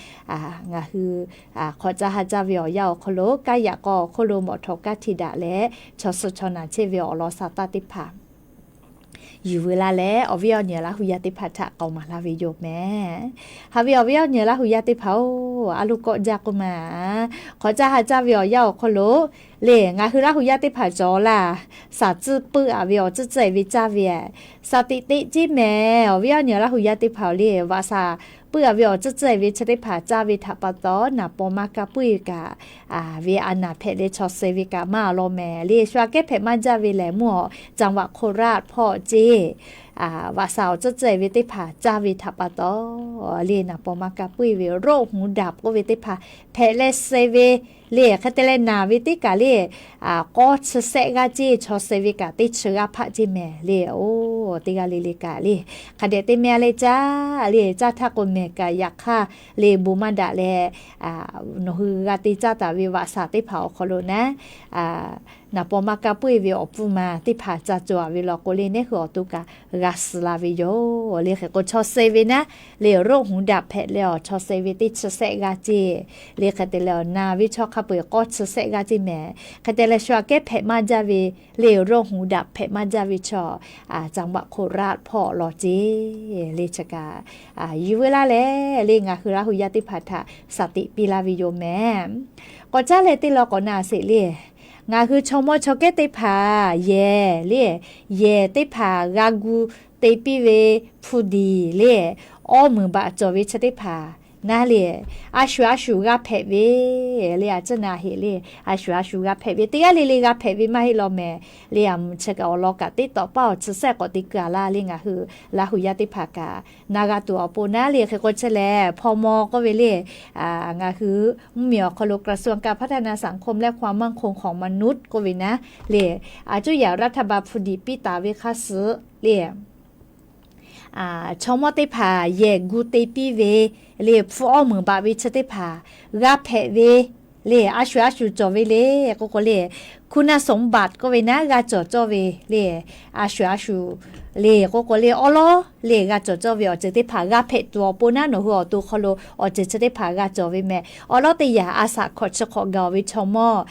ngaˬ hui hk'awꞈ caˇ ha caˇ ve awˬ yanˇ awˬ hk'aw lo kaˇ yaꞈ k'aw awˬ hk'oˆ lo mawꞈ htawꞈ kanˉ htiꞈ daꞈ leh chaw suh chaw naˬ chehˇ ve awˬ lawn sa taˇ teˇ hpaˍ yuˬ veu laˇ leh, awˬ viˉ awˬ nyi Laˇ huˍ yaˇ teˇ hpaˍ htaꞈ k'awꞈ maˍ laˇ ve yoˬ mehˍ. Haꞈ ve awˬ viˉ awˬ nyi Laˇ huˍ yaˇ teˇ hpaˍ-oˬ, a loˍ kawˆ jaˇ k'oˆ ma, hk'awꞈ caˇ ha caˇ ve awˬ yanˇ awˬ hk'aw lo le, ngaˬ hui Laˇ huˍ yaˇ teˇ hpaˍ cawˬ laˇ, shaˍ tcuhˇ puiˉ-a ve awˬ tcuhˇ tcuhˇ-e ve caˇ ve สติ teˇ ceˇ mehˍ. Awˬ viˉ awˬ nyi Laˇ huˍ yaˇ teˇ hpaˍ-oˬ le, vaꞈ shaˍ puiˉ-a ve awˬ tcuhˇ tcuhˇ-e ve chi teˇ hpaˍ caˇ ve htaꞈ pa taw, naˍ paw maˇ kaˇ puiˉ-e kaꞈ ve a naˍ hpehꞈ leh chaw suh ve kaꞈ maˇ law mehˍ le. Shu aꞈ kehˉ hpehꞈ maˇ jaˇ ve lehˬ, mvuhˇ awˬ จังหวัดโคราช hpawˇ ceˇ, vaꞈ shaˍ awˬ tcuhˇ tcuhˇ-e ve teˇ hpaˍ caˇ ve htaꞈ pa taw le, naˍ paw maˇ kaˇ puiˉ ve โรคหูดับ k'oˆ ve teˇ hpaˍ hpehꞈ leh suh ve le. Hk'e te leh naˬ ve teˇ kaˬ le, k'awˇ chi shehˆ g'aˇ ceˇ, chaw suh ve kaꞈ teˇ chi g'aˇ hpaˆ ceˇ mehˍ le. Oˬ Teˇ g'aˇ le le kaꞈ le, hk'a dehꞈ te meh leh caˇ le, caˇ htaˇ k'o mehˬ kaꞈ yaꞈ hk'aˇ le bon maˇ daꞈ leh, nawˬ hui g'a te caˇ taˍ ve vaꞈ shaˍ teˇ hpaˍ awˬ hk'aw lo naˉ, naˍ paw maˇ kaˇ puiˉ ve awˬ pfuhˇ ma teˇ hpaˍ ca cawˬ ve law k'o le, neˉ hui awˬ to kaꞈ g'a suh la ve yoˬ le. Hk'e k'o chaw suh ve naˉ le, โรคหูดับ hpehꞈ leh awˬ chaw suh ve teˇ chi sehˆ g'aˇ ceˇ le. Hk'e te leh awˬ na ve chaw hk'a peu-eˬ k'awˇ chi sehˆ g'aˇ ceˇ mehˬ. Hk'e te leh shu aꞈ kehˉ hpehꞈ maˇ jaˇ ve le, โรคหูดับ hpehꞈ maˇ jaˇ ve chaw, caˍ baꞈ hk'oˆ raˆ hpawˇ lawˬ ceˇ le. Chi kaꞈ yehˬ veu laˇ leh le, ngaˬ hui Laˇ hu yaˇ teˇ hpaˍ htaꞈ shaˍ tiꞈ piˇ laˇ ve yoˬ mehˬ. K'awꞈ caˉ leh teˇ law k'awꞈ na sheˍ le, ngaˬ hui chaw mawˇ chaw kehˉ teˇ hpaˍ yehˬ le, yehˬ teˇ hpaˍ g'a gu te piˇ ve hpu diˍ le, awˇ meunˍ baꞈ cawˬ ve chi teˇ hpaˍ naˉ le, a shuˍ a shuˍ g'a hpehꞈ ve le. A ciˉ na heˍ le, a shuˍ a shuˍ g'a hpehꞈ ve, teˇ g'aˇ le le g'a hpehꞈ ve maˇ heˆ law mehˬ le. A mvuhˇ chi kaꞈ awˬ lawn kaꞈ teˇ tawꞈ paˇ awˬ chi sehˆ k'awꞈ te keu a laˇ le. Ngaˬ hui Laˇ hu yaˇ teˇ hpaˍ kaꞈ na g'a tuˬ awˬ pon naˉ le. Hk'e k'o chi lehˬ hpaw maw k'oˆ ve le, ngaˬ hui mvuhˇmiˬ awˬ hk'aw lo กระทรวงการพัฒนาสังคมและความมั่นคงของมนุษย์ k'oˆ ve naˉ le, a cuˇ yaꞈ รัฐบาล hpu diˍ piˇ taˍ ve hk'a suhˍ le, chaw mawˇ teˇ hpaˍ yehˬ gu te piˇ ve le, hpu awˇ meunˍ baꞈ ve chi teˇ hpaˍ g'a hpehꞈ ve le, a shuˍ a shuˍ cawˬ ve le. K'oˆ k'o le, คุณสมบัติ k'oˆ ve naˉ g'a cawˬ cawˇ ve le, a shuˍ a shuˍ le. K'oˆ k'o le, awˉ lawˉ le g'a cawˬ cawˇ ve awˬ ceuˬ teˇ hpaˍ g'a hpehꞈ tuˬ awˬ pon naˉ, nawˬ hui awˬ to hk'aw lo awˬ ceuˬ chi teˇ hpaˍ g'a cawˬ ve mehˬ. Awˉ lawˉ teˇ yanˇ, a shaꞈ hkawꞈ chi hk'awꞈ gaˬ ve chaw mawˇ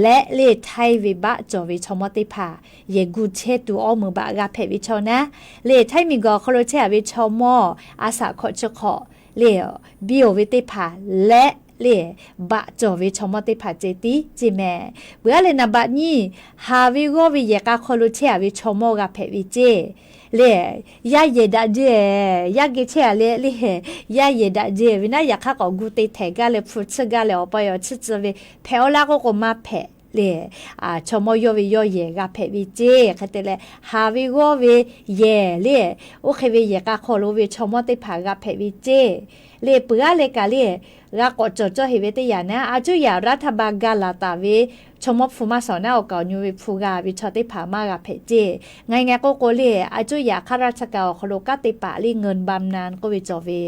leh le, htaiˇ ve baˆ cawˬ ve chaw mawˇ teˇ hpaˍ yehˬ gu chehˇ tuˬ awˇ meunˍ baꞈ g'a hpehꞈ ve chaw naˉ le, htaiˇ miˬ guiˬ awˬ hk'aw lo chehˇ a ve chaw mawˇ a shaꞈ hkawꞈ chi hk'awꞈ le, biˇ oˬ ve teˇ hpaˍ leh le, baꞈ cawˬ ve chaw mawˇ teˇ hpaˍ ceh tiˉ ceˇ mehˬ. Peuˬ aˉ leh naˍ baꞈ nyiˇ, haˍ ve g'awˇ ve yehˬ k'a hk'aw lo chehˇ a ve chaw mawˇ g'a hpehꞈ ve ceˇ le. Yaˇ yehˬ daꞈ jehˬ, yaˇ geh chehˇ a leh le, yaˇ yehˬ daꞈ jehˬ ve naˉ, yaꞈ hk'aˇ k'awꞈ gu te htehꞈ gaˇ leh hpu tsuhˇ gaˇ leh awˬ pa awˬ chiˇ tcuh ve hpehꞈ aw laˇ k'oˆ k'o maˇ hpehꞈ le. Chaw mawˇ yawˇ ve yawˇ yehˬ g'a hpehꞈ ve ceˇ. Hk'e te leh haˍ ve g'awˇ ve yehˬ le, oˇ hk'e ve yehˬ k'a hk'aw lo ve chaw mawˇ teˇ hpaˍ g'a hpehꞈ ve ceˇ le. Peuˬ aˉ leh kaꞈ le, g'a k'awꞈ cawˬ cawˇ heˍ ve teˇ yanˇ naˉ, a cuˇ yaꞈ รัฐบาล ga laˬ taˍ ve chaw mawˇ hpu maˇ shawˍ naˉ, awˬ kaˍ awˬ nyu ve hpu g'a ve chaw teˇ hpaˍ maˇ g'a hpehꞈ ceˇ. Ngaˬ ngaˬ k'oˆ k'o le, a cuˇ yaꞈ ข้าราชการ awˬ hk'aw lo kanˉ te paˍ le เงินบำนาญ k'oˆ ve cawˬ ve,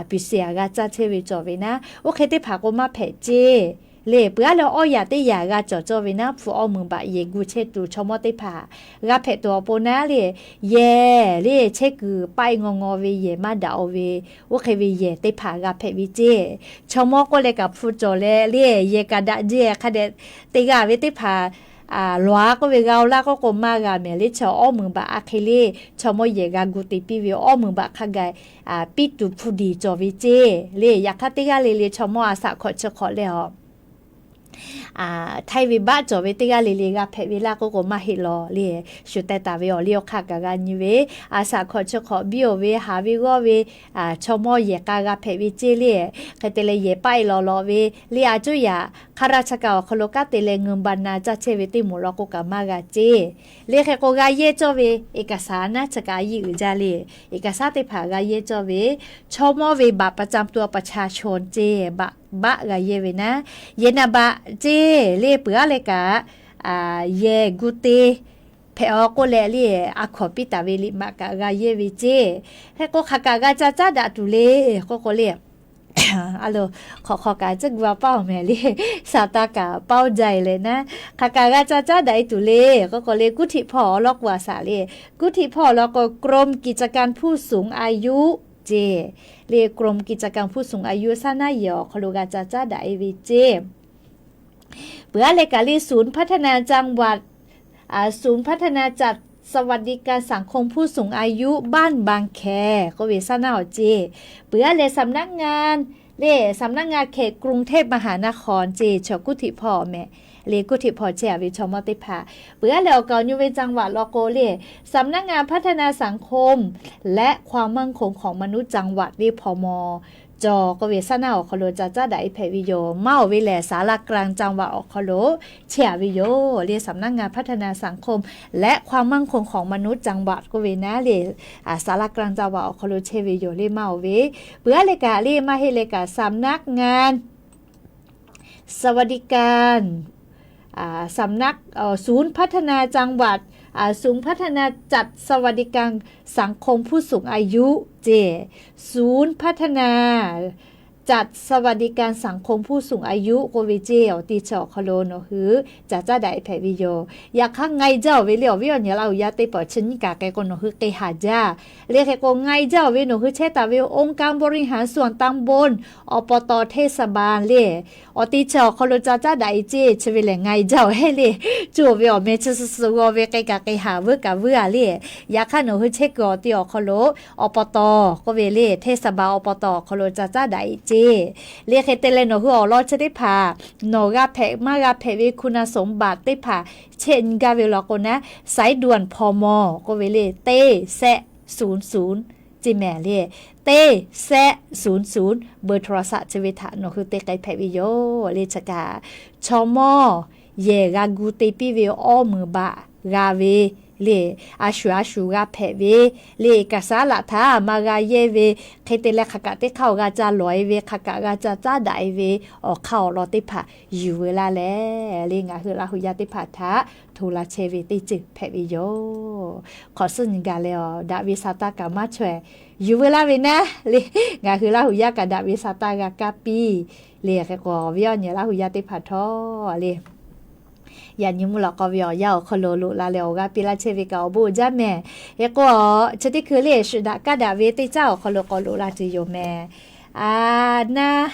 piˍ shiˍ a g'a caˇ chehˇ ve cawˬ ve naˉ, oˇ hk'e teˇ hpaˍ k'o maˇ hpehꞈ ceˇ le. Peuˬ aˉ leh awˇ yaꞈ teˇ yaꞈ g'a cawˬ cawˇ ve naˉ, hpu awˇ meunˍ baꞈ yehˬ gu chehˇ tuˬ chaw mawˇ teˇ hpaˍ g'a hpehꞈ tuˬ awˬ pon naˉ le, yehˬ le chehˇ kuiˬ paˆ iˉ ngaw ngaw ve yehˬ maˇ daꞈ oˬ ve, oˇ hk'e ve yehˬ teˇ hpaˍ g'a hpehꞈ ve ceˇ. Chaw mawˇ k'oˆ leh kaꞈ hpu cawˬ leh le, yehˬ kaꞈ daꞈ jehˬ hk'a dehꞈ te g'a ve teˇ hpaˍ lawˬ a k'oˆ ve g'a oˬ laˇ k'oˆ k'o maˇ g'a mehˬ le. Chaw awˇ meunˍ baꞈ a hk'e le, chaw mawˇ yehˬ g'a gu te piˇ ve awˇ meunˍ baꞈ hk'a gaˬ piˇ tuˬ hpu diˍ cawˬ ve ceˇ le. Yaꞈ hk'aˇ teˇ g'aˇ le le chaw mawˇ a shaꞈ hkawꞈ chi hk'awꞈ leh a htaiˇ ve baˆ cawˬ ve teˇ g'aˇ le le g'a hpehꞈ ve laˇ k'oˆ k'o maˇ heˆ lawˬ le. Shu teh taˍ ve awˬ liˇ awˬ hk'aˇ kaꞈ g'a nyi ve, a shaꞈ hkawꞈ chi hk'awꞈ biˇ oˬ ve haˍ ve g'awˇ ve chaw mawˇ yehˬ k'a g'a hpehꞈ ve ceˇ le. Hk'e te leh yehˬ paˆ e lawˬ lawꞈ ve le, a cuˇ yaꞈ ข้าราชการ awˬ hk'aw lo kanˉ te leh เงินบำนาญ caˇ chehˇ ve teˇ moˍ law k'o kaꞈ maˇ g'a ceˇ le. Hk'e k'o g'a yehˇ cawˇ ve เอกสาร naˉ chi kaꞈ a yiˇ uiˍ jaˇ le. เอกสาร teˇ hpaˍ g'a yehˇ cawˇ ve, chaw mawˇ ve บัตรประจำตัวประชาชน ceˇ, baˆ g'a yehˇ ve naˉ, yehˬ naˍ baꞈ ceˇ le. Peuˬ aˉ leh kaꞈ yehˬ gu te hpehꞈ aw k'oˆ leh le, a hkawˍ piˇ taˍ ve liꞈ maꞈ kaꞈ g'a yehˇ ve ceˇ. Hk'e k'o hk'aˬ kaꞈ g'a ca caˉ daꞈ tuˬ le k'oˆ k'o le, a lo, hk'awꞈ hk'aw kaꞈ tcuhˉ gu a paˇ awˬ mehˍ le, saˍ taˍ kaꞈ paˇ oˇ jaˇ e leh naˉ, hk'aˬ kaꞈ g'a ca caˉ daꞈ e tuˬ le k'oˆ k'o le, kuˇ htiꞈ hpawˇ awˬ lawn k'o a shaꞈ le, kuˇ htiꞈ hpawˇ awˬ lawn k'o กรมกิจการผู้สูงอายุ ceˇ le, กรมกิจการผู้สูงอายุ shaˉ naˉ yehˬ awˬ hk'aw lo g'a ca caˉ daꞈ e ve ceˇ. Peuˬ aˉ leh kaꞈ le ศูนย์พัฒนาจังหวัด ศูนย์พัฒนาจัดสวัสดิการสังคมผู้สูงอายุบ้านบางแค k'oˆ ve shaˉ naˉ awˬ ceˇ. Peuˬ aˉ leh สำนักงาน le, สำนักงานเขตกรุงเทพมหานคร ceˇ, chaw kuˇ htiꞈ hpawˇ awˬ mehˍ le, kuˇ htiꞈ hpawˇ chehˇ a ve chaw mawˇ teˇ hpaˍ. Peuˬ aˉ leh awˬ kaˍ awˬ nyu ve จังหวัด law k'o le, สำนักงานพัฒนาสังคมและความมั่นคงของมนุษย์จังหวัด le hpaw maw cawˬ k'oˆ ve shaˉ naˉ awˬ hk'aw lo ca caˉ daꞈ e hpehꞈ ve yoˬ. Maˇ oˬ ve lehˬ ศาลากลางจังหวัด awˬ hk'aw lo chehˇ a ve yoˬ le. สำนักงานพัฒนาสังคมและความมั่นคงของมนุษย์จังหวัด k'oˆ ve naˉ le, ศาลากลางจังหวัด awˬ hk'aw lo chehˇ ve yoˬ le. Maˇ oˬ ve, peuˬ aˉ leh kaꞈ le maˇ heˆ leh kaꞈ สำนักงานสวัสดิการ สำนัก ศูนย์พัฒนาจังหวัด ศูนย์พัฒนาจัดสวัสดิการสังคมผู้สูงอายุ ceˇ, ศูนย์พัฒนาจัดสวัสดิการสังคมผู้สูงอายุ k'oˆ ve ceˇ, awˬ te chi awˬ hk'aw lo nawˬ hui ca caˉ daꞈ e hpehꞈ ve yoˬ. Yaꞈ hk'aˇ ngai jaˇ-oˬ ve le, awˬ viˉ awˬ nyi Laˇ huˍ yaˇ teˇ hpaˍ chi nyiˇ kaꞈ k'ai k'o nawˬ hui k'ai haˍ jaˇ. Le hk'e k'o ngai jaˇ-oˬ ve nawˬ hui chehˇ taˍ ve องค์การบริหารส่วนตำบล อบต. เทศบาล le, awˬ te chi awˬ hk'aw lo ca caˉ daꞈ e ceˇ, chi ve lehˬ ngai jaˇ-oˬ heˆ le. Cuˇ-oˬ ve awˬ meh chi suh suh g'aw ve k'ai kaꞈ k'ai haˍ, vuiˇ kaꞈ vuiˇ-a le. Yaꞈ hk'aˇ nawˬ hui chehˇ kuiˬ awˬ te awˬ hk'aw lo อบต. k'oˆ ve le, เทศบาล อบต. awˬ hk'aw lo ca caˉ daꞈ e ceˇ. Le hk'e te leh nawˬ hui awˬ lawn chi teˇ hpaˍ nawˬ g'a hpehꞈ maˇ g'a hpehꞈ ve คุณสมบัติ teˇ hpaˍ chehˇ nyi gaˇ ve law k'o naˉ, สายด่วน พม. k'oˆ ve le, teˇ sehˆ suhˍ suhˍ ceˇ mehˍ le. Teˇ sehˆ suhˍ suhˍ เบอร์โทรศัพท์ chi ve htaꞈ nawˬ hui te k'ai hpehꞈ ve yoˬ le. Chi kaꞈ chaw mawˇ yehˬ g'a gu te piˇ ve awˇ meunˍ baꞈ g'a ve le, a shuˍ a shuˍ g'a hpehꞈ ve le, kaꞈ saˉ laꞈ htaˇ maˇ g'a yehˇ ve, hk'e te leh hk'aˬ kaꞈ teˇ hk'aˇ awˬ g'a ca lawˬ e ve, hk'aˬ kaꞈ g'a ca caˉ daꞈ e ve, awˬ hk'aˇ awˬ lawn teˇ hpaˍ yuˬ veu laˇ leh le, ngaˬ hui Laˇ huˍ yaˇ teˇ hpaˍ htaꞈ hto la chehˇ ve teˇ ceuˬ hpehꞈ ve yoˬ. Hk'awꞈ suhˉ nyi gaˬ leh, awˬ daꞈ ve sa taˇ kaꞈ maˇ chaweh yuˬ veu laˇ ve naˉ le, ngaˬ hui Laˇ huˍ yaˇ kaꞈ daꞈ ve sa taˇ g'a kaˇ piˇ le. Hk'e k'o awˬ viˉ awˬ nyi Laˇ huˍ yaˇ teˇ hpaˍ htawˇ le, yaꞈ nyi mvuhˇ lawꞈ k'aw ve awˬ yanˇ awˬ hk'aw lo loꞈ la leh awˬ g'aˇ piˇ laˇ chehˇ ve kaꞈ awˬ bon uiˍ jaˇ mehˍ. Hk'e k'o chi teˇ hkui le shuˍ daꞈ kaˇ daꞈ ve teˇ caˉ awˬ hk'aw lo k'awꞈ loꞈ la tuˬ yoˬ mehˍ. A, naˍ,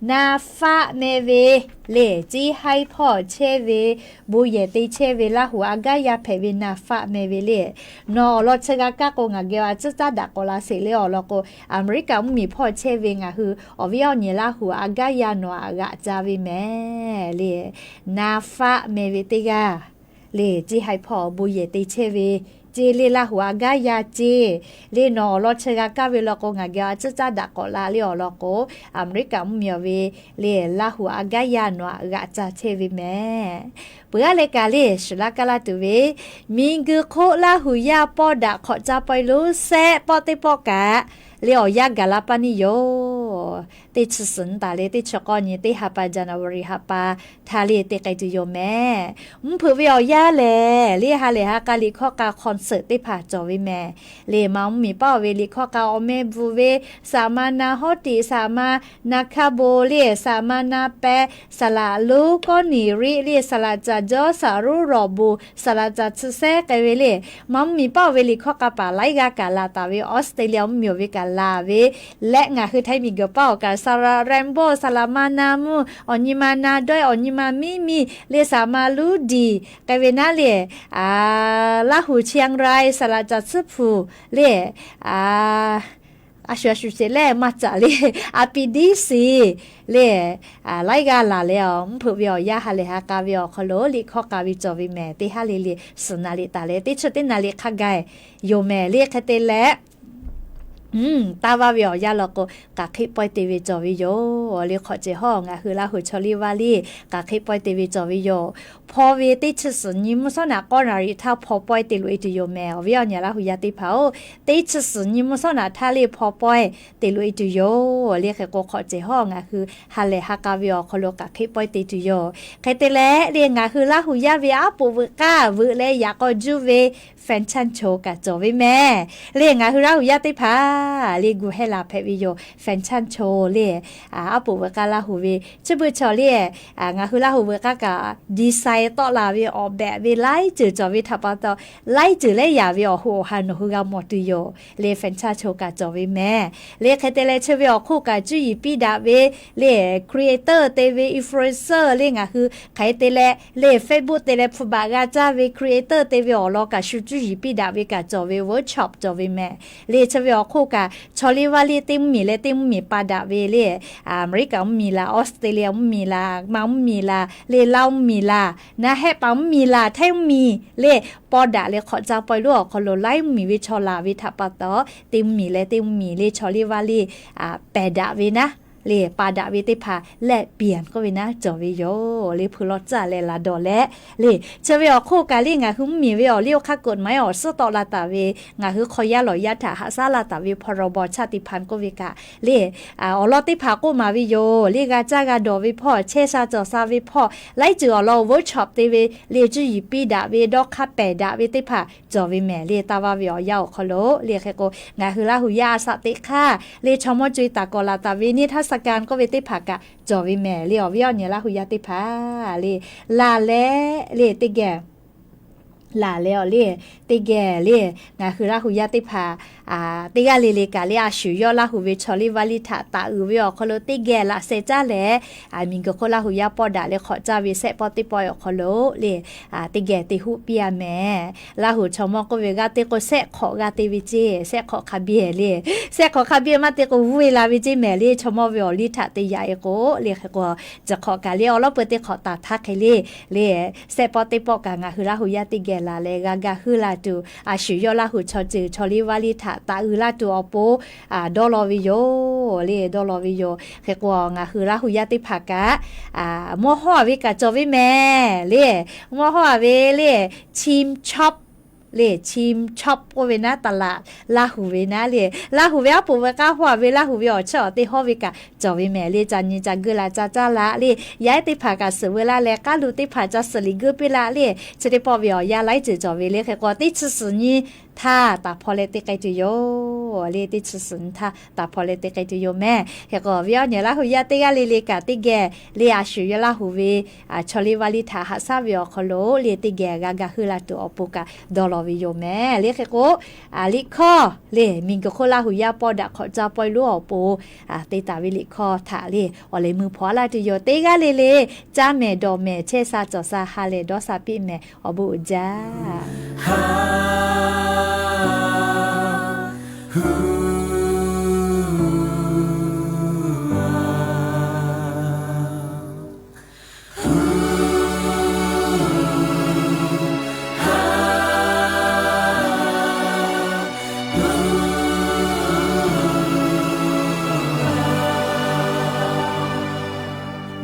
naˍ faˆ meh ve le, ceˇ haiˉ hpawˇ chehˇ ve, bon yehˬ te chehˇ ve Laˇ huˍ a gaˉ yaˇ hpehꞈ ve naˍ faˆ meh ve le. Nawˬ awˬ lawn chi g'a kaˇ k'o ngaˬ geh a ciˉ caˉ daꞈ k'awꞈ la sheˍ le awˬ lawn k'o, Aˍmeˍriˆkaꞈ mvuhˇmiˬ hpawˇ chehˇ ve ngaˬ hui awˬ viˉ awˬ nyi Laˇ huˍ a gaˉ yaˇ nawˬ aꞈ g'aꞈ ca ve mehˍ le. Naˍ faˆ meh ve teˇ g'aˇ le, ceˇ haiˉ hpawˇ bon yehˬ te chehˇ ve ceˇ le, Laˇ huˍ a gaˉ yaˇ ceˇ le. Nawˬ awˬ lawn chi g'a kaˇ ve law k'o ngaˬ geh a ciˉ caˉ daꞈ k'awꞈ la le awˬ lawn k'o, Aˍmeˍriˆkaꞈ mvuhˇmiˬ ve le, Laˇ huˍ a gaˉ yaˇ nawˬ aꞈ g'aꞈ ca chehˇ ve mehˍ. Peuˬ aˉ leh kaꞈ le shuˍ laˇ kaˇ laˇ tuˬ ve, miˬguiˬ hk'oˆ Laˇ huˍ yaˇ pawˇ daꞈ hk'awꞈ ca pawehˇ lo sehˆ pawˆ teˇ pawˆ kaꞈ le awˬ yanˇ gaˬ la paˇ neˇ yoˬ. Teˇ chi suhˍ nyi taˍ le teˇ chi k'awˇ nyi teˇ ha pa January ha pa htaˇ le te k'ai tuˬ yoˬ mehˍ. Mvuhˇ hpeuꞈ ve awˬ yanˇ lehˬ le ha lehˬ ha k'a liꞈ hkawˇ k'a concert teˇ hpaˍ cawˬ ve mehˍ. Le ma mvuhˇmiˬ paˉ-oˬ ve liꞈ hkawˇ k'a awˬ meh bvuhꞈ ve, saˍ ma na hawˉ tiꞈ, saˍ ma na hkaˇ bon le, saˍ ma na peh, saˍ laꞈ lonˉ kawˉ niˍ riˆ le, saˍ laꞈ caˍ jawˇ, saˍ ruˉ rawˍ bon, saˍ laꞈ caˍ tsuhˇ sehˉ k'ai ve le. Ma mvuhˇmiˬ paˉ-oˬ ve liꞈ hkawˇ k'a paˍ laiˉ g'aˇ kaꞈ laˬ taˍ ve, Australia mvuhˇmiˬ awˬ ve kaꞈ laˬ ve, leh ngaˬ hui Htaiˇ miˬguiˬ paˉ awˬ kaꞈ saˍ laꞈ rainbow, saˍ laꞈ ma na mvuhˇ, awˬ nyi ma na dawehˇ, awˬ nyi ma miˇ miˇ le, saˍ ma luˉ diˬ k'ai ve naˉ le, Laˇ huˍ Chiang Rai saˍ laꞈ caˍ tsuhˇ hpu le, a shuˍ a shuˍ sheˍ lehˇ maˇ caˍ le, a pi diˉ shiˍ le, laiˉ g'aˇ laˬ leh awˬ mvuhˇ hpeuꞈ ve awˬ yanˇ ha lehˬ ha k'a ve awˬ hk'aw lo liꞈ hkawˇ k'a ve cawˬ ve mehˍ. Teˇ haˉ le le suhˍ naˍ liꞈ taˍ leh teˇ chi teˇ naˍ liꞈ hk'a gaˬ yoˬ mehˍ le. Hk'e te leh taˇ vaˇ ve awˬ yanˇ law k'o, k'aˬ hk'eˆ pawehˇ te ve cawˬ ve yoˬ le. Hk'awꞈ cehˬ hawˉ ngaˬ hui Laˇ huˍ chaw liˇ vaˇ liˇ k'aˬ hk'eˆ pawehˇ te ve cawˬ ve yoˬ. Hpaw ve teˇ chi suhˍ nyi mvuhˇ shawˉ naꞈ k'awˇ naˍ riˍ htaˇ hpaw pawehˇ te loꞈ e tuˬ yoˬ mehˍ. Awˬ viˉ awˬ nyi Laˇ huˍ yaˇ teˇ hpaˍ-oˬ, teˇ chi suhˍ nyi mvuhˇ shawˉ naꞈ htaˇ le hpaw pawehˇ te loꞈ e tuˬ yoˬ le. Hk'e k'o hk'awꞈ cehˬ hawˉ ngaˬ hui ha lehˬ ha k'a ve awˬ hk'aw lo k'aˬ hk'eˆ pawehˇ te tuˬ yoˬ. Hk'e te leh le ngaˬ hui Laˇ huˍ yaˇ ve aˉ poꞈ veuꞈ k'aˇ veuꞈ leh yaꞈ k'aw juˇ ve Fan Chang Cho kaꞈ cawˬ ve mehˍ. Le ngaˬ hui Laˇ huˍ yaˇ teˇ hpaˍ le gu hehˇ la hpehꞈ ve yoˬ. Fan Chang Cho le, aˉ poꞈ veuꞈ k'aˇ Laˇ huˍ ve chi beuꞈ chaw le, ngaˬ hui Laˇ huˍ veuꞈ k'aˇ kaꞈ design tawˆ la ve awˬ behꞈ ve laiˉ ceuˬ cawˬ ve htaꞈ pa taw, laiˉ ceuˬ leh yaˍ ve awˬ hoꞈ awˬ ha nawˬ hui g'a mawˬ tuˬ yoˬ. Le Fan Chang Cho kaꞈ cawˬ ve mehˍ. Le hk'e te leh chi ve awˬ hk'oˆ kaꞈ cuˇ yiˍ piˇ daꞈ ve le creator te ve influencer le ngaˬ hui hk'aˬ hk'e te leh le Facebook te leh hpu baꞈ g'a caˇ ve creator te ve awˬ lawn kaꞈ shu cuˇ yiˍ piˇ daꞈ ve kaꞈ cawˬ ve workshop cawˬ ve mehˍ. Le chi ve awˬ hk'oˆ kaꞈ chaw liˇ vaˇ liˇ teˇ mvuhˇmiˬ leh teˇ mvuhˇmiˬ pa daꞈ ve le, Aˍmeˍriˆkaꞈ mvuhˇmiˬ laˬ, Australia mvuhˇmiˬ laˬ, ma mvuhˇmiˬ laˬ, le Laˇ mvuhˇmiˬ laˬ, naˬ hehˆ paˍ mvuhˇmiˬ laˬ, Htaiˇ mvuhˇmiˬ le paw daꞈ leh hk'awꞈ ca paw lonˉ awˬ hk'aw lo laiˉ mvuhˇmiˬ ve chaw laˬ ve htaꞈ pa taw, teˇ mvuhˇmiˬ leh teˇ mvuhˇmiˬ le chaw liˇ vaˇ liˇ pehˬ daꞈ ve naˉ le pa daꞈ ve teˇ hpaˍ leh pianˍ k'oˆ ve naˉ cawˬ ve yoˬ. Le hpu law caˇ leh laˬ dawˬ leh le, chi ve awˬ hk'oˆ kaꞈ le ngaˬ hui mvuhˇmiˬ ve awˬ liˇ awˬ hk'aˇ กฎหมาย awˬ suhˉ tawˆ la taˍ ve, ngaˬ hui hk'aw yaˇ lawˬ yaˇ htaꞈ haꞈ shaˉ la taˍ ve พรบชาติพันธุ์ k'oˆ ve kaꞈ le, awˬ lawn teˇ hpaˍ k'oˆ maˍ ve yoˬ. Le g'a caˇ g'a dawˬ ve hpawˇ, chehˇ sha cawˬ sha ve hpawˇ, laiˉ ceuˬ awˬ lawn workshop te ve le, cuˇ yiˍ piˇ daꞈ ve, dawˇ hk'aˇ pehˬ daꞈ ve teˇ hpaˍ cawˬ ve mehˍ le. Taˇ vaˇ ve awˬ yanˇ awˬ hk'aw lo le hk'e k'o, ngaˬ hui Laˇ huˍ yaˇ a shaꞈ teꞈ hk'aˇ le chaw mawˇ co-e taˍ kawꞈ laˬ taˍ ve นิทรรศการ k'oˆ ve teˇ hpaˍ kaꞈ cawˬ ve mehˍ le. Awˬ viˉ awˬ nyi Laˇ huˍ yaˇ teˇ hpaˍ le, laˬ leh le teˇ geh laˬ leh awˬ le, teˇ geh le, ngaˬ hui Laˇ huˍ yaˇ teˇ hpaˍ teˇ g'aˇ le le kaꞈ le a shu yawˇ Laˇ huˍ ve chaw liˇ vaˇ liˇ htaꞈ taˍ uiˍ ve awˬ hk'aw lo teˇ geh laꞈ sheh caˇ leh, miˬguiˬ hk'oˆ Laˇ huˍ yaˇ pawˆ daꞈ leh hk'awꞈ caˇ ve shehˆ pawˆ teˇ pawˆ awˬ hk'aw lo le, teˇ geh te huˆ piˇ a mehˍ. Laˇ huˍ chaw mawˇ k'oˆ ve g'aˇ teˇ k'o shehˆ hk'awꞈ g'a te ve ceˇ, shehˆ hk'awꞈ hk'a biˇ le, shehˆ hk'awꞈ hk'a biˇ maˇ te k'o vuˇ ve la ve ceˇ mehˍ le. Chaw mawˇ ve awˬ liˇ htaꞈ te yaꞈ e k'o le hk'e k'o, chi hk'awꞈ kaꞈ le awˬ lawn peuˬ teˇ hk'awꞈ taˍ htaˇ hk'e le, le shehˆ pawˆ teˇ pawˆ kaꞈ ngaˬ hui Laˇ huˍ yaˇ teˇ geh laˬ leh g'a ga heuˆ la tuˬ, a shu yawˇ Laˇ huˍ chaw ceuˬ chaw liˇ vaˇ liˇ htaꞈ taˍ uiˍ laˇ tuˬ awˬ pon dawˇ law ve yoˬ le, dawˇ law ve yoˬ. Hk'e k'o ngaˬ hui Laˇ huˍ yaˇ teˇ hpaˍ kaꞈ mawˇ hawˇ a ve kaꞈ cawˬ ve mehˍ le, mawˇ hawˇ a ve le, chim chop le, chim chop k'oˆ ve naˉ ตลาด Laˇ huˍ ve naˉ le, Laˇ huˍ ve aˉ poꞈ ve k'aˉ hawˇ a ve Laˇ huˍ ve awˬ chawˇ awˬ te hawˇ ve kaꞈ cawˬ ve mehˍ le. Ca nyi ca geuˆ la ca caˇ la le, yaˇ ehˉ teˇ hpaˍ kaꞈ suhˍ veu laˇ leh k'aˉ lu teˇ hpaˍ ca suhˍ liꞈ geuˆ piˇ la le, chi teˇ pawˆ ve awˬ yanˇ laiˉ ceuˬ cawˬ ve le. Hk'e k'o teˇ chi suhˍ nyi htaˇ taˍ hpaw leh te k'ai tuˬ yoˬ le, teˇ chi suhˍ nyi htaˇ taˍ hpaw leh te k'ai tuˬ yoˬ mehˍ. Hk'e k'o awˬ viˉ awˬ nyi Laˇ huˍ yaˇ teˇ g'aˇ le le kaꞈ teˇ geh le a shu yawˇ Laˇ huˍ ve chaw liˇ vaˇ liˇ htaꞈ haꞈ shaˉ ve awˬ hk'aw lo le teˇ geh g'a ga heuˆ la tuˬ awˬ pon kaꞈ dawˇ law ve yoˬ mehˍ le. Hk'e k'o liꞈ hkawˇ le, miˬguiˬ hk'oˆ Laˇ huˍ yaˇ pawˆ daꞈ hk'awꞈ caˇ pawehˇ lonˉ awˬ pon te taˍ ve liꞈ hkawˇ htaꞈ le awˬ leh mui hpaw laˇ tuˬ yoˬ. Teˇ g'aˇ le le caˇ mehˍ dawˬ mehˍ chehˇ sha cawˬ sha ha lehˬ dawˇ sha piˇ mehˍ awˬ bon uiˍ jaˇ.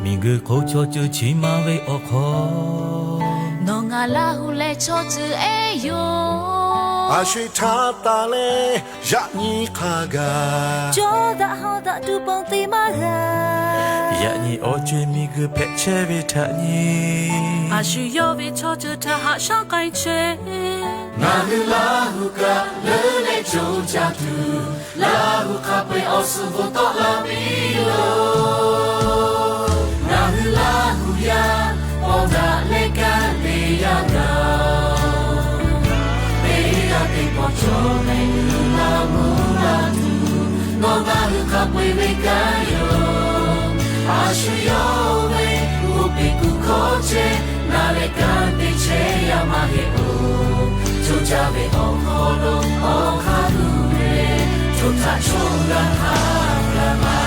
Miˬguiˬ hk'oˆ chaw ceuˬ chi ma ve awˬ hk'aw, nawˬ ngaˬ Laˇ huˍ leh chaw ceuˬ ehˉ yoˬ. A shu htaˇ taˍ leh yaꞈ nyi hk'a gaˬ, cawˇ daꞈ haw daꞈ tuˬ ponˬ te maˇ g'a. Yaꞈ nyi awˬ co-e miˬguiˬ hpehꞈ chehˇ ve htaꞈ nyi, a shu yawˇ ve chaw ceuˬ htaꞈ haꞈ shaˉ k'ai chehˇ. Ngaˬ hui Laˇ huˍ kaꞈ leuˉ leh co caˇ tuˬ, Laˇ huˍ hk'a peu-eˬ awˬ suhˍ bvuhꞈ tawˆ la piˇ yoˬ. Ngaˬ hui Laˇ huˍ yaˇ pawˆ daꞈ leh kanˉ te yaˇ gaˬ, teˇ g'aˇ teˇ pawˆ cawˬ mehˍ g'uiˬ la mvuhˇ la tuˬ, nawˬ ngaˬ hui hk'a peu-eˬ ve kanˉ yoˬ. A shu yawˇ ve g'oˇ peˬ kuˬ hkawˇ chehˇ, na leh kanˉ te chehˇ yaˇ maˇ heˆ-oˬ. Co caˇ ve awˬ hk'aw lo awˬ hk'aˇ tuˬ ve, co htaꞈ co g'a htaˇ g'a ma.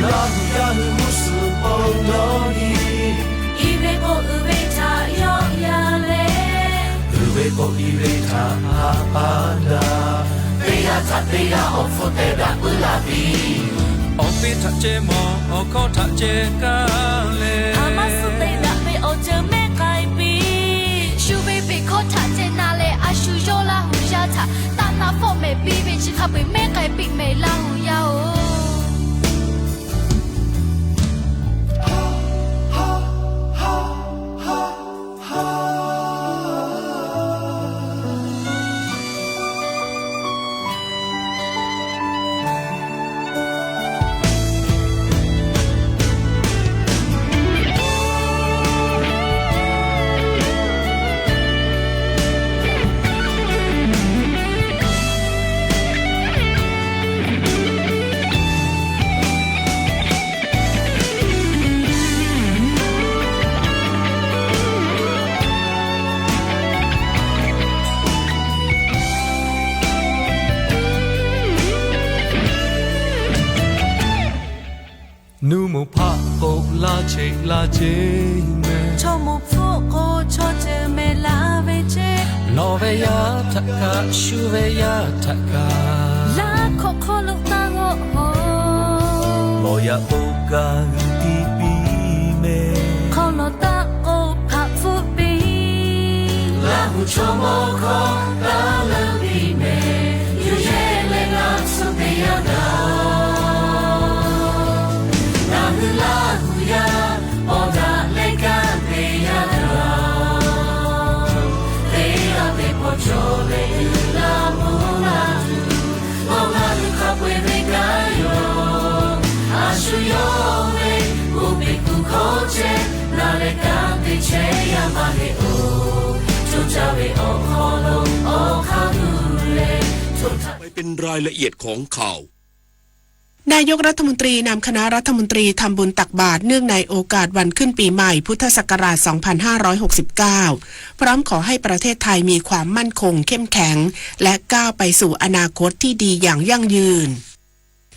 Laˇ huˍ yaˇ hui mvuhˇ suhˍ pon dawˇ nyi, i ve k'o uiˍ ve htaꞈ yawˆ yan leh, uiˍ ve k'o i ve htaꞈ haꞈ pa daꞈ. Teˇ g'aˇ htaꞈ teˇ g'aˇ awˬ hpfuhˇ teh daꞈ puiˉ la piˇ. Awˬ piˇ htaꞈ ceh mawˬ, awˬ hkawˇ htaꞈ ceh kaˇ leh, a maˇ suh te daꞈ ve awˬ ceuˬ mehˉ k'ai piˇ. Shu ve beˬ hkawˇ htaꞈ ceh na leh a shu yawˇ Laˇ huˍ yaˇ htaꞈ taˇ na fawˆ mehˍ piˇ ve chi hk'a peu-eˬ mehˉ k'ai piˇ mehˍ Laˇ huˍ yaˇ-oˬ. Nuˇ moˍ hpaˆ k'o laˇ cheˆ laˇ ceˇ mehˍ. Chaw moˍ hpfuhˆ k'o chaw ceuˬ mehˍ la ve ceˇ. Lawˬ ve yaˇ htaꞈ kaꞈ, shu ve yaˇ htaꞈ kaꞈ, laˇ hk'awꞈ hk'aw lo taˇ Hawˉ, lawˬ yaꞈ k'o ka hui tiˇ piˇ mehˍ. Hk'aw lawˬ taˆ k'o hpaꞈ hpfuhˆ piˇ. Laˇ huˍ chaw mawˇ hkawˇ taˇ leuˉ piˇ mehˍ. Yuˬ yehˇ leh ngaˬ tcuh te yaˇ gaˬ. Ngaˬ hui Laˇ huˍ yaˇ paw daꞈ leh kanˉ te yaˇ gaˬ. Teˇ g'aˇ teˇ hpaˍ cawˬ leh uiˍ la mvuhˇ la tuˬ, lawˬ ngaˬ hui hk'a peu-eˬ ve kanˉ yoˬ. A shu yawˇ ve uˉ peꞈ kuˬ hkawˇ chehˇ, ngaˬ leh kanˉ te chehˇ yaˇ maˇ heˆ-oˬ. Co caˇ ve awˬ hk'aw lo awˬ hk'aˇ tuˬ leh co caˇ ไปเป็นรายละเอียดของข่าว นายกรัฐมนตรีนำคณะรัฐมนตรีทำบุญตักบาตรเนื่องในโอกาสวันขึ้นปีใหม่พุทธศักราช สองพันห้าร้อยหกสิบเก้า พร้อมขอให้ประเทศไทยมีความมั่นคงเข้มแข็ง และก้าวไปสู่อนาคตที่ดีอย่างยั่งยืน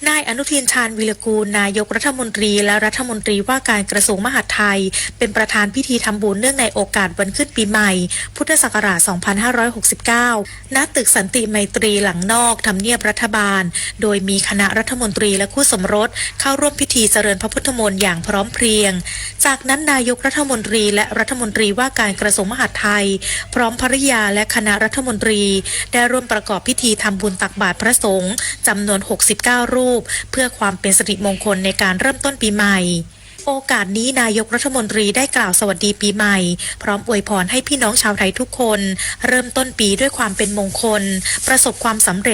นายอนุทิน ชาญวีรกูร นายกรัฐมนตรีและรัฐมนตรีว่าการกระทรวงมหาดไทย เป็นประธานพิธีทำบุญเนื่องในโอกาสวันขึ้นปีใหม่ พุทธศักราช สองพันห้าร้อยหกสิบเก้า ณ ตึกสันติไมตรีหลังนอกทำเนียบรัฐบาล โดยมีคณะรัฐมนตรีและคู่สมรสเข้าร่วมพิธีเจริญพระพุทธมนต์อย่างพร้อมเพรียง จากนั้นนายกรัฐมนตรีและรัฐมนตรีว่าการกระทรวงมหาดไทย พร้อมภริยาและคณะรัฐมนตรี ได้ร่วมประกอบพิธีทำบุญตักบาตรพระสงฆ์จำนวน หกสิบเก้า รูป เพื่อความเป็นสิริมงคลในการเริ่มต้นปีใหม่ โอกาสนี้นายกรัฐมนตรีได้กล่าวสวัสดีปีใหม่ พร้อมอวยพรให้พี่น้องชาวไทยทุกคน เริ่มต้นปีด้วยความเป็นมงคล ประสบความสำเร็จ